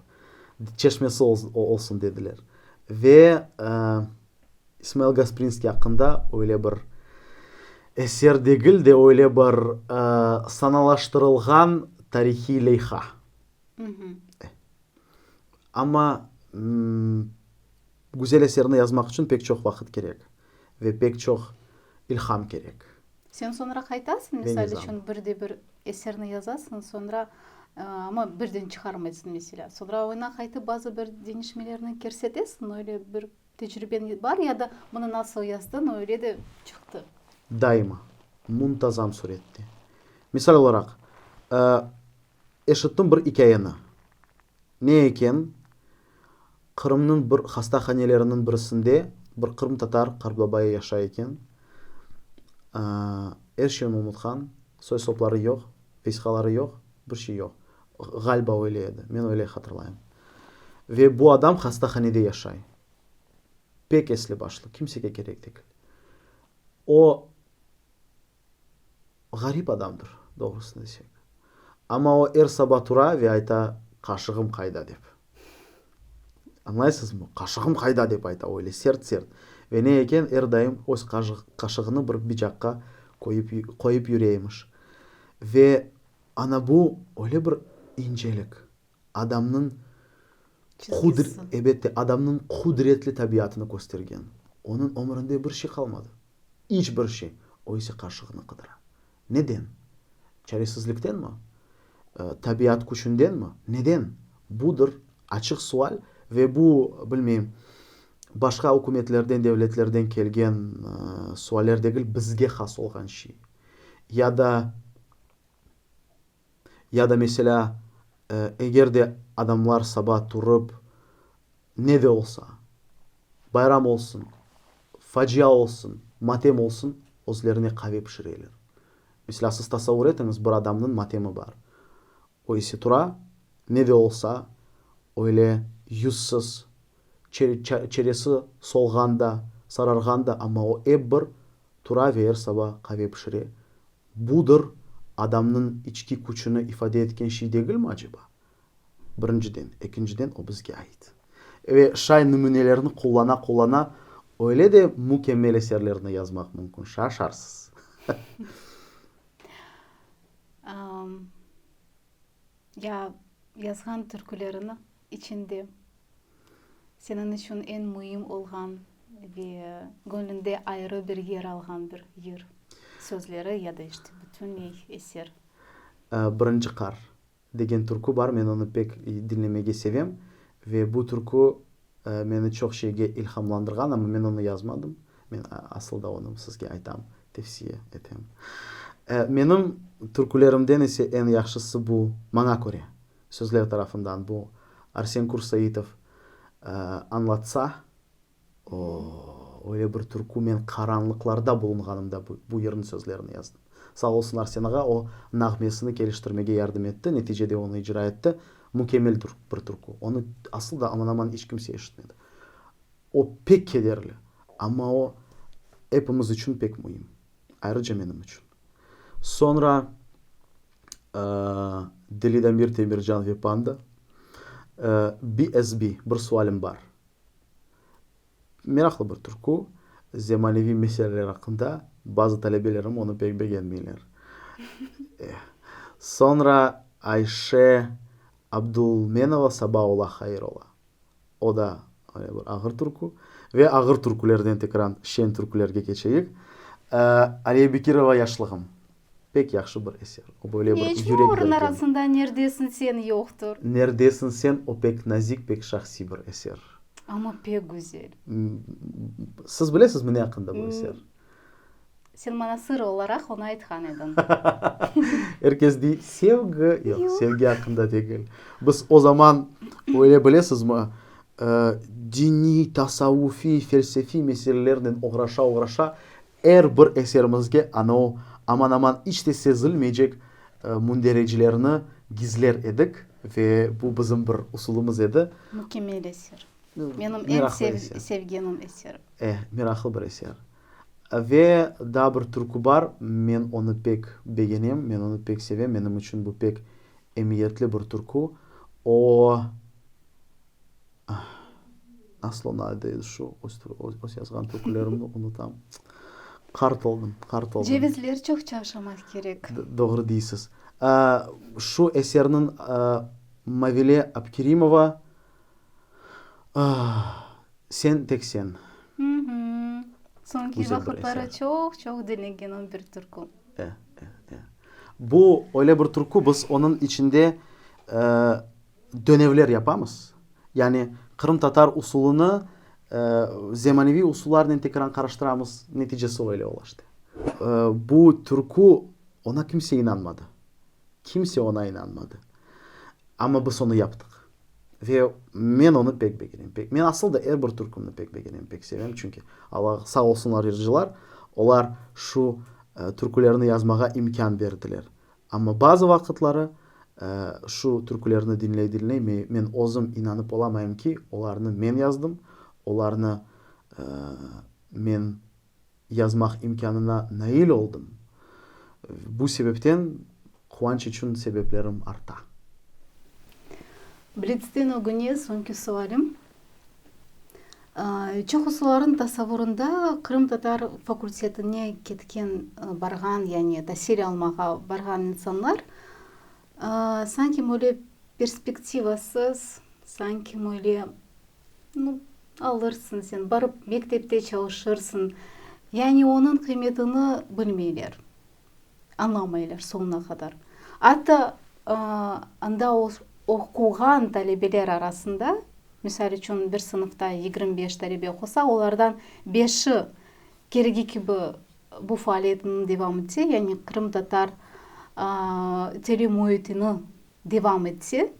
çeşmesi olsun dediler. Ve İsmail Gasprinskiy aqqında öyle bir eser degil de, öyle bir sanalaştırılğan tarihiy leyha. Amma güzel eserni yazmaq içün pek çoq vaqıt kerek ve pek çoq ilham kerek. Sen soñra qaytasıñ, misal içün, bir de bir eserni yazasıñ, soñra, amma birden çıqarmaysıñ, meselâ. Soñra oña qaytıp bazı bir deñişmelerni kirsetesiñ, öyle bir tecribeñ bar ya da bunı nasıl yazdıñ, öyle de çıqtı. Daima, muntazam sürette. Misal olaraq, Eşittim bir ikâyeni. Ne eken, Qırımnıñ bir hastahaneleriniñ birisinde bir qırımtatar qartbabayı yaşay eken. Er şeyni unutqan, soy-sopları yoq, vesiqaları yoq, bir şey yoq. Ğaliba öyle edi, men öyle hatırlayım. Ve bu adam hastahanede yaşay. Pek esli-başlı, kimsege kerek degil. O, Ğarip adamdır, doğrusını desek. Amma o er saba tura ve ayta, qaşığım qayda dep. Añlaysızmı? Qaşığım qayda dep ayta, öyle sert-sert. Ve ne eken, er daim öz qaşığını bir bicaqqa qoyıp, qoyıp yüre emiş. Ve ana bu öyle bir incelik, adamnıñ Çizgisi. Ebette, adamnıñ qudretli tabiatını köstergen. Onıñ ömründe bir şey qalmadı. İç bir şey. O ise qaşığını qıdıra. Neden? Çaresizliktenmi? Tabiat küçündenmi? Neden? Budır açıq sual ve bu, bilmeyim, başqa ükümetlerden, devletlerden kelgen sualler degil, bizge has olğan şey. Ya da, ya da, meselâ, eger de adamlar saba turıp, ne de olsa, bayram olsun, facia olsun, matem olsun, özlerine qave pişireler. Meselâ, siz tasavvur etiñiz, bir adamnıñ matemi bar. O ise tura, ne de olsa, öyle yüzsiz, çeresi solğan da, sararğan da, amma o ep bir tura ve er saba qave pişire. Budır adamnıñ içki küçüni ifade etken şey degilmi aceba? Birinciden. Ekinciden, o bizge ait. Ve şay nümünelerni qullana-qullana öyle de mükemmel eserlerni yazmaq mümkün, şaşarsız. Ya yazğan türküleriñ içinde seniñ içün eñ müim olğan ve göñlüñde ayrı bir yer alğan bir yır sözleri ya da işte bütünley eser? Birinci qar degen türkü bar, men onı pek diñlemege sevem ve bu türkü meni çoq şeyge ilhamlandırğan, amma men onı yazmadım. Men asıl da onı sizge aytam, tevsiye etem. Menim türkülerimden ise eñ yahşısı bu, maña köre, sözler tarafından bu Arsen Kursaitov añlatsa, O, öyle bir türkü, men qaranlıqlarda bulunğanımda bu yırnıñ sözlerini yazdım. Sağ olsun Arsen ağa, o, nağmesini keliştirmege yardım etti, neticede onı icra etti. Mükemmel bir türkü. Onı asıl da aman-aman iç kimse eşitmedi. O pek kederli, amma o, epimiz içün pek müim. Ayrıca menim içün. Soñra Delidamir Temircan ve Panda, BSB, Bir sualim bar. Meraqlı bir türkü, zemaneviy meseleler aqqında, bazı talebelerim onı pek begenmeyler. Soñra Ayşe Abdulmenova Saba ola, hayır ola. O da öyle bir ağır türkü. Ve ağır türkülerden tekrar şeñ türkülerge keçeyik. Aliye Bekirova Yaşlığım. Pek yahşı bir eser. O böyle bir Ne içün yürek olarnıñ bergen. arasında Nerdesiñ sen yoqtır? Nerdesiñ sen, o pek nazik, pek şahsiy bir eser. Amma pek güzel. Siz bilesizmi ne aqqında bu eser? Sen maña sır olaraq onı aytqan ediñ. Er kes dey, sevgi, yoq, sevgi aqqında degil. Biz o zaman, öyle bilesizmi, diniy, tasavvufiy, felsefiy meselelernen oğraşa-oğraşa, er bir eserimizge ana o aman-aman iç de sezilmeycek mündericilerni gizler edik ve bu bizim bir usulımız edi. Mükemmel eser. Menim eñ sevgenim eser. Eh, meraqlı bir eser. Ve daa bir türkü bar, men onı pek begenem, men onı pek sevem, menim içün bu pek emiyetli bir türkü. O, nasıl onı adı edi şu, öz yazğan türkülerimni unutam. Qart oldım, qart oldım. Cevizler çoqça aşamaq kerek. Doğru deysiz. Şu eserniñ Mavile Abkerimova Sen tek sen. Soñki vaqıtları çoq-çoq diñlegenim bir türkü. E, e, e. Bu öyle bir türkü, biz onıñ içinde dönevler yapamız. Yani qırımtatar usulını zemaneviy usullarnen tekrar qarıştıramız, neticesi öyle ola işte. Bu türkü, oña kimse inanmadı. Kimse oña inanmadı. Amma biz onı yaptıq. Ve men onı pek begenem, pek. Men asıl da er bir türkümni pek begenem, pek sevem, çünki Alla sağ olsunlar yırcılar, olar şu türkülerni yazmağa imkân berdiler. Amma bazı vaqıtları şu türkülerni diñley-diñley men özüm inanıp olamayım ki, olarnı men yazdım, olarnı men yazmaq imkânına nail oldım. Bu sebepten quvanç içün sebeplerim arta. Blitsten ögüne soñki sualim. Çoqusılarnıñ tasavurında qırımtatar fakultetine ketken, barğan, yani tasil almağa barğan insanlar sanki böyle perspektivasız, sanki böyle Nu, alırsıñ sen, barıp mektepte çalışırsıñ. Yani onıñ qıymetini bilmeyler, añlamaylar soñuna qadar. Atta anda oquğan talebeler arasında, misal içün, bir sınıfta 25 talebe oqusa, olardan beşi keregi kibi bu faaliyetini devam etse, yani qırımtatar tili müitini devam etse,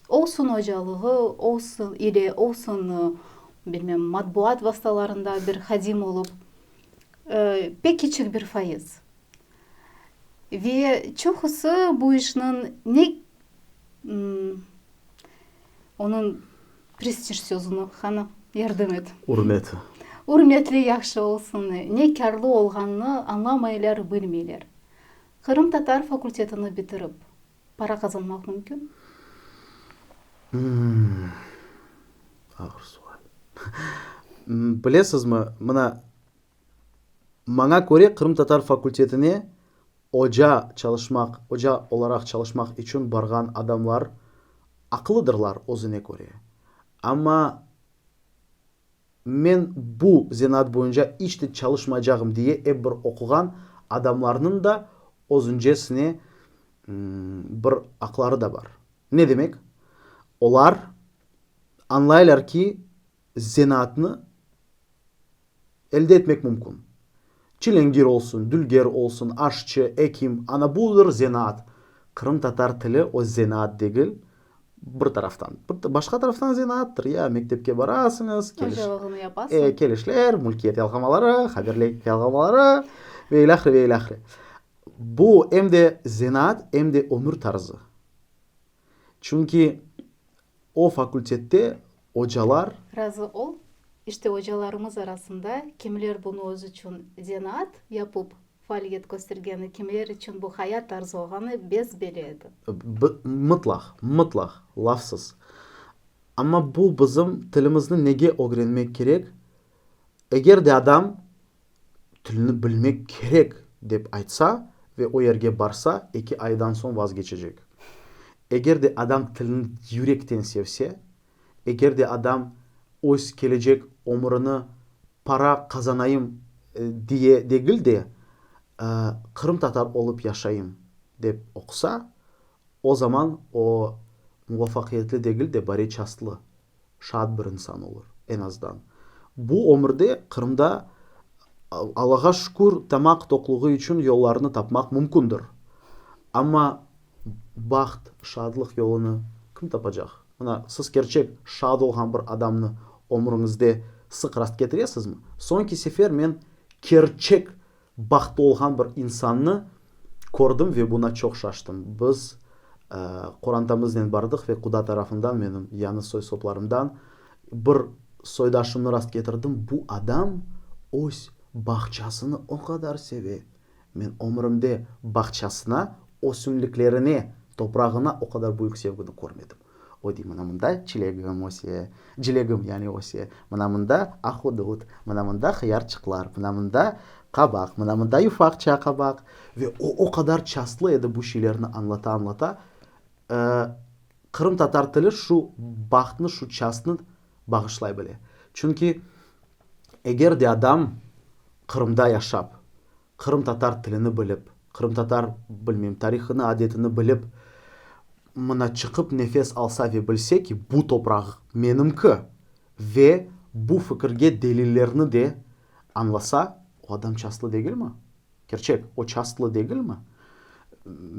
Olsun ocalığı, olsun ile olsun, bilmem, matbuat vastalarında bir hadim olıp, pek kiçik bir fayız. Ve çoqusı bu işniñ ne onıñ prestij sözüni, qani, yardım et. Ürmeti. Ürmetli yahşı olsun, ne kârlı olğanını añlamaylar, bilmeyler. Qırımtatar fakultetini bitirip, Para qazanmaq mümkün? Ağır sual. Bilesizmi, mına, maña köre, qırımtatar fakultetine oca çalışmaq, oca olaraq çalışmaq içün barğan adamlar aqlıdırlar özüne köre. Amma Men bu zenaat boyunca iç de çalışmaycağım diye ep bir oquğan adamlarnıñ da özüncesine bir aqları da bar. Ne demek? Olar añlaylar ki, zenaatnı elde etmek mümkün. Çilengir olsun, dülger olsun, aşçı, ekim, ana budır zenaat. Qırımtatar tili o zenaat degil, bir taraftan. Başqa taraftan zenaattır. Ya mektepke barasıñız, keliş, Hocalığını yapasıñ. E, kelişler, mülkiyet yalğamaları, haberlik yalğamaları ve ilâhre, ve ilâhre. Bu em de zenaat, em de ömür tarzı. Çünki o fakultette ocalar. Razı ol. İşte ocalarımız arasında kimler bunı özü içün zenaat yapıp faaliyet köstergeni, kimler içün bu hayat tarzı olğanı bes-belli edi. Mıtlaq, mıtlaq, lafsız. Amma bu bizim tilimizni nege ögrenmek kerek? Eger de adam tilni bilmek kerek dep aytsa ve o yerge barsa, eki aydan soñ vazgeçecek. Eger de adam tilni yürekten sevse, eger de adam öz kelecek ömürini para qazanayım diye degil de, qırımtatar olıp yaşayım dep oqusa, o zaman o muvafaqiyetli degil de, bari çastlı, şaat bir insan olur, eñ azdan. Bu ömürde Qırımda. Allağa şükür, tamaq toqluğı içün yollarnı tapmaq mümkündir. Amma baht, şadlıq yolunı kim tapacaq? Mına, siz kerçek şad olğan bir adamnı ömrüñizde sıq rastketirесizmi? Soñki sefer men kerçek bahtlı olğan bir insannı kördim ve buna çoq şaştım. Biz qorantamıznen bardıq ve quda tarafından, menim yañı soy-soplarımdan bir soydaşımnı rastketirdim. Bu adam öz bağçasını o qadar seve, Men ömrümde bağçasına, ösümliklerine, toprağına o qadar büyük sevgini körmedim. O dey, mına mında çilegim öse, cilegim yani öse, mına mında ahudut, mına mında hıyarçıqlar, mına mında qabaq, mına mında yufaqça qabaq. Ve o o qadar çastlı edi bu şeylerni añlata-añlata. Qırımtatar tili şu bahtnı, şu çastnı bağışlay bile. Çünki eger de adam Qırımda yaşap, qırımtatar tilini bilip, qırımtatar, bilmeyim, tarihını, adetini bilip, mına çıqıp nefes alsa ve bilse ki, bu topraq menimki ve bu fikirge delillerni de añlasa, o adam çastlı degilmi? Kerçek, o çastlı degilmi?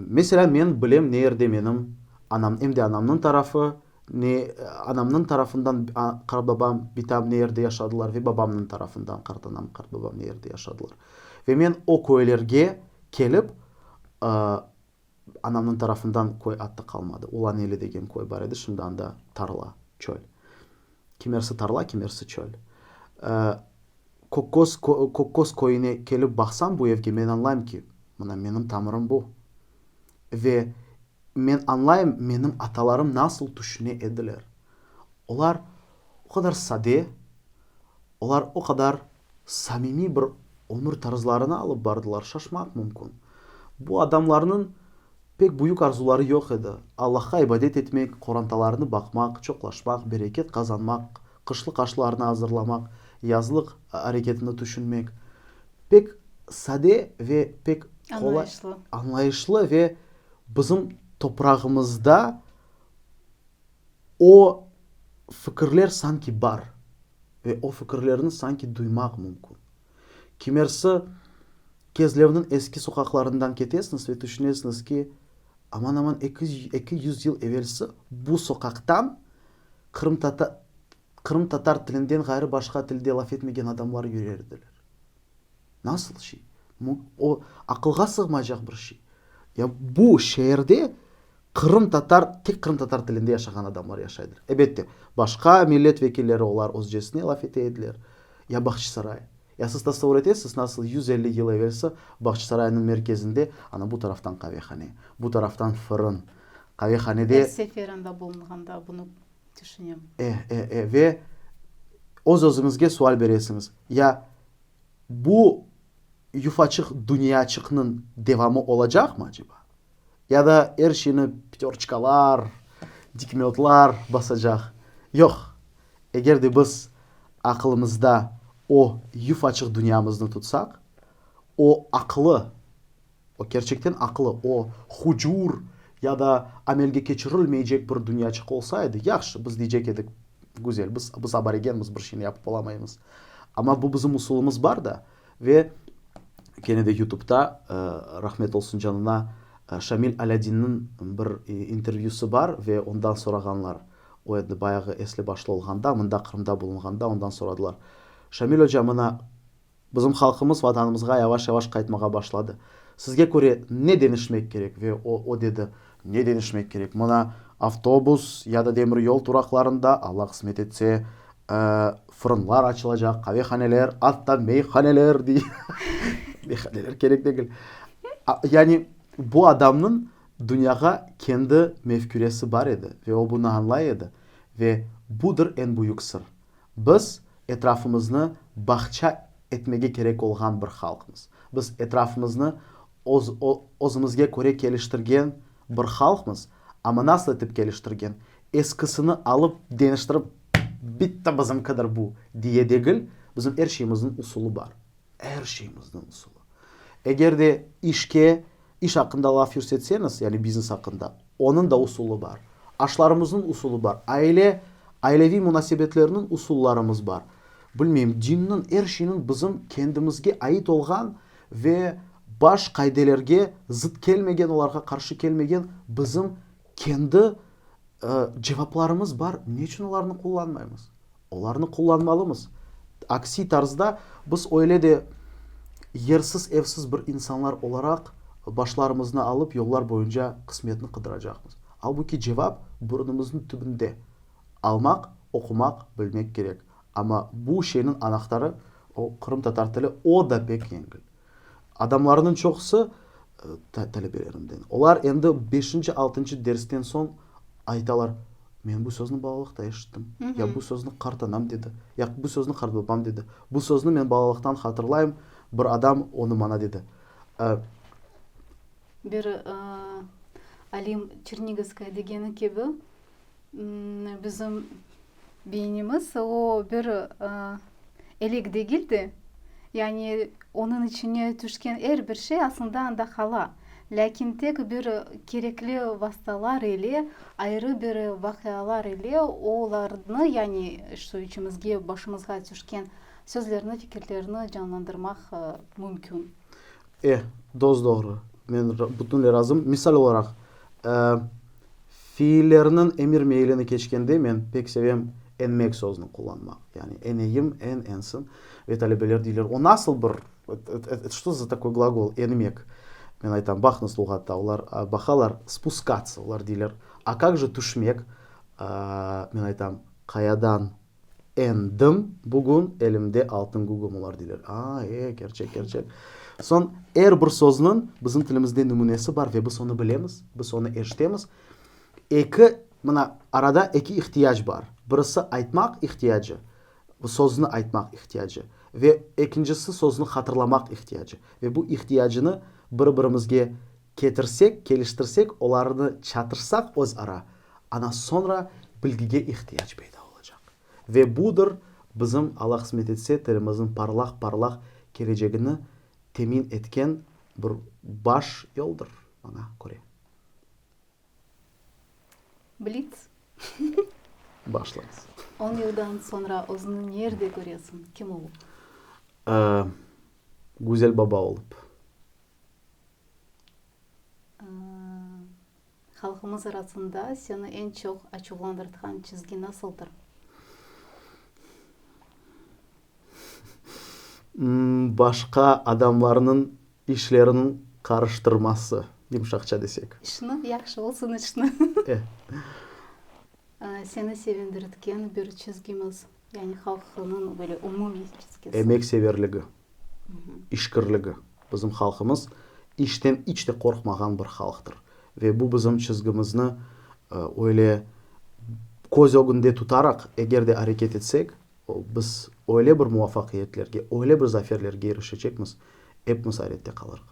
Meselâ, men bilem ne yerde menim anam, em de anamnıñ tarafı, ne anamnıñ tarafından qartbabam, bitam ne yerde yaşadılar ve babamnıñ tarafından qartanam, qartbabam ne yerde yaşadılar. Ve men o köylerge kelip, anamnıñ tarafından köy atta qalmadı. Ulaneli degen köy bar edi, şimdi anda tarla, çöl. Kimersi tarla, kimersi çöl. Kökköz, Kökköz köyüne kelip baqsam bu evge, men añlayım ki, mına menim tamırım bu. Ve men añlayım, menim atalarım nasıl tüşüne ediler. Olar o qadar sade, olar o qadar samimiy bir ömür tarzlarını alıp bardılar, şaşmaq mümkün. Bu adamlarnıñ pek büyük arzuları yoq edi, Allahqa ibadet etmek, qorantalarını baqmaq, çoqlaşmaq, bereket qazanmaq, qışlıq aşlarnı azırlamaq, yazlıq areketini tüşünmek. Pek sade ve pek qolay, añlayışlı ve bizim toprağımızda o fikirler sanki bar ve o fikirlerni sanki duymaq mümkün. Kimersi Kezlevniñ eski soqaqlarından ketesiñiz ve tüşünesiñiz ki, aman-aman 200 yıl evelsi bu soqaqtan qırımtatar tilinden ğayrı başqa tilde laf etmegen adamlar yürer ediler. Nasıl şey? O, aqılğa sığmaycaq bir şey. Ya bu şeerde qırımtatar, tek qırımtatar tilinde yaşağan adamlar yaşaydır. Ebette, başqa millet vekilleri olar özcesine laf ete ediler. Ya Bahçisaray? Ya siz tasavvur etesiz, nasıl 150 yıl evelsi Bahçisaraynıñ merkezinde ana bu taraftan qavehane, bu taraftan fırın, qavehanede. Er sefer anda bulunğanda bunı tüşünem. E, e, e, ve öz-özüñizge sual beresiñiz, ya Bu yufaçıq dünyaçıqnıñ devamı olacaqmı aceba? Ya da er şeyni pâtörçkalar, dikmetlar basacaq? Yoq! Eger de biz aqılımızda o yufaçıq dünyamıznı tutsaq, o aqlı, o kerçekten aqlı, o hucur ya da amelge keçirilmeycek bir dünyaçıq olsa edi, yahşı, biz deycek edik, güzel, biz, biz aborigenmiz, bir şeyni yapıp olamaymız. Amma bu bizim usulımız bar da. Ve kene de YouTubeta, rahmet olsun canına, Şamil Alâdinniñ bir intervyüsi bar ve ondan sorağanlar, o endi bayağı esli-başlı olğanda, mında Qırımda bulunğanda ondan soradılar, Şamil oca, mına Bizim halqımız Vatanımızğa yavaş-yavaş qaytmağa başladı. Sizge köre, ne deñişmek kerek? Ve o, o dedi, Ne deñişmek kerek? Mına, avtobus ya da demiryol turaqlarında, Alla qısmet etse, fırınlar açılacaq, qavehaneler, atta meyhaneler, dey. Meyhaneler kerek degil. Yani, bu adamnıñ dünyağa kendi mefküresi bar edi ve o bunı añlay edi. Ve budır eñ büyük sır. Biz etrafımıznı bağça etmege kerek olğan bir halqmız. Biz etrafımıznı öz, özümizge köre keliştirgen bir halqmız, amma nasıl etip keliştirgen? Eskisini alıp, deñiştirip, bitti bizimkidir bu, diye degil, bizim er şeyimizniñ usulı bar. Er şeyimizniñ usulı. Eger de işke, iş aqqında laf yürsetseñiz, yani biznes aqqında, onıñ da usulı bar. Aşlarımıznıñ usulı bar. Aile, aileviy munasebetlerniñ usullarımız bar. Bilmeyim, dinniñ, er şeyniñ bizim kendimizge ait olğan ve baş qaidelerge zıt kelmegen, olarğa qarşı kelmegen bizim kendi cevaplarımız bar. Ne içün olarnı qullanmaymız? Olarnı qullanmalımız. Aksi tarzda biz öyle de yersiz, evsiz bir insanlar olaraq başlarımıznı alıp yollar boyunca qısmetni qıdıracaqmız. Albuki cevap burnumıznıñ tübünde. Almaq, oqumaq, bilmek kerek. Amma bu şeyniñ anahtarı, o, qırımtatar tili, o da pek yengil. Adamlarnıñ çoqusı, talebelerimden, olar endi beşinci, altıncı dersten soñ aytalar, Men bu sözni balalıqta eşittim, ya bu sözni qartanam dedi, ya bu sözni qartbabam dedi, bu sözni men balalıqtan hatırlayım, bir adam onı maña dedi. Bir alim Çernigovskaya degeni kibi, Bizim beynimiz o bir elek degil de, yani onıñ içine tüşken er bir şey aslında anda qala. Lâkin tek bir kerekli vastalar ile, ayrı bir vaqialar ile olarnı, yani şu içimizge, başımızğa tüşken sözlerni, fikirlerni canlandırmaq mümkün. E, dos-doğru. Men bütünley razım. Misal olaraq, fiillerniñ emir meylini keçkende men pek sevem enmek sözüni qullanmaq. Yani eneyim, en, ensin. Ve talebeler deyler, o nasıl bir, çto za takoy glagol, enmek? Men aytam, baqıñız luğatta, olar baqalar, spuskatsa, olar deyler, a kak je tüşmek? Men aytam, qayadan Endim bugün elimde altın gügüm olar deyler. A, e, kerçek, kerçek. Soñ er bir sözniñ bizim tilimizde nümünesi bar ve biz onı bilemiz, biz onı eşitemiz. Eki, mına, arada eki ihtiyac bar. Birisi aytmaq ihtiyacı, sözni aytmaq ihtiyacı ve ekincisi sözni hatırlamaq ihtiyacı. Ve bu ihtiyacını bir-birimizge ketirsek, keliştirsek, olarnı çatışsaq öz ara, ana soñra bilgige ihtiyac peyda olacaq. Ve budır bizim, Alla qısmet etse, tilimizniñ parlaq-parlaq kelecegini temin etken bir baş yoldır, maña köre. Blitz. Başlañız. On yıldan soñra özüñni nerde köresiñ, kim olıp? Güzel baba olıp. Halqımız arasında seni eñ çoq açuvlandırtqan çizgi nasıldır? Başqa adamlarnıñ işleriniñ qarıştırması, yımşaqça desek. İşni, yahşı olsun işni. E. Seni sevindirtken bir çizgimiz, yani halqınıñ böyle umumiy çizgisi. Emekseverligi. İşkirligi. Bizim halqımız işten iç de qorqmağan bir halqtır. Ve bu bizim çizgimizni öyle köz ögünde tutaraq, eger de areket etsek, biz öyle bir muvafaqiyetlerge, öyle bir zaferlerge irişecekmiz, epimiz ayrette qalırıq.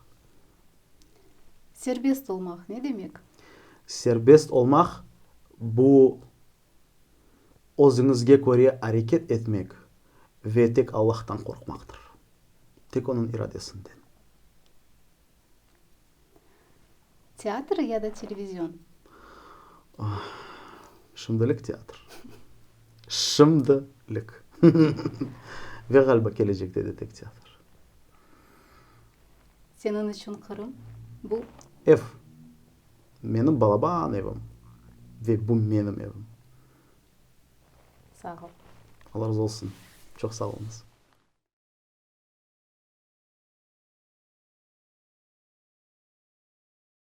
Serbest olmaq ne demek? Serbest olmaq, bu özüñizge köre areket etmek ve tek Allahtan qorqmaqtır. Tek Onıñ iradesinden. Teatr ya da televizion? Şimdilik teatr. Şimdilik. Ve ğaliba kelecekte de tek teatr. Seniñ içün Qırım, bu? Ev. Menim balaban evim. Ve bu menim evim. Sağ ol. Alla razı olsun. Çoq sağ oluñız.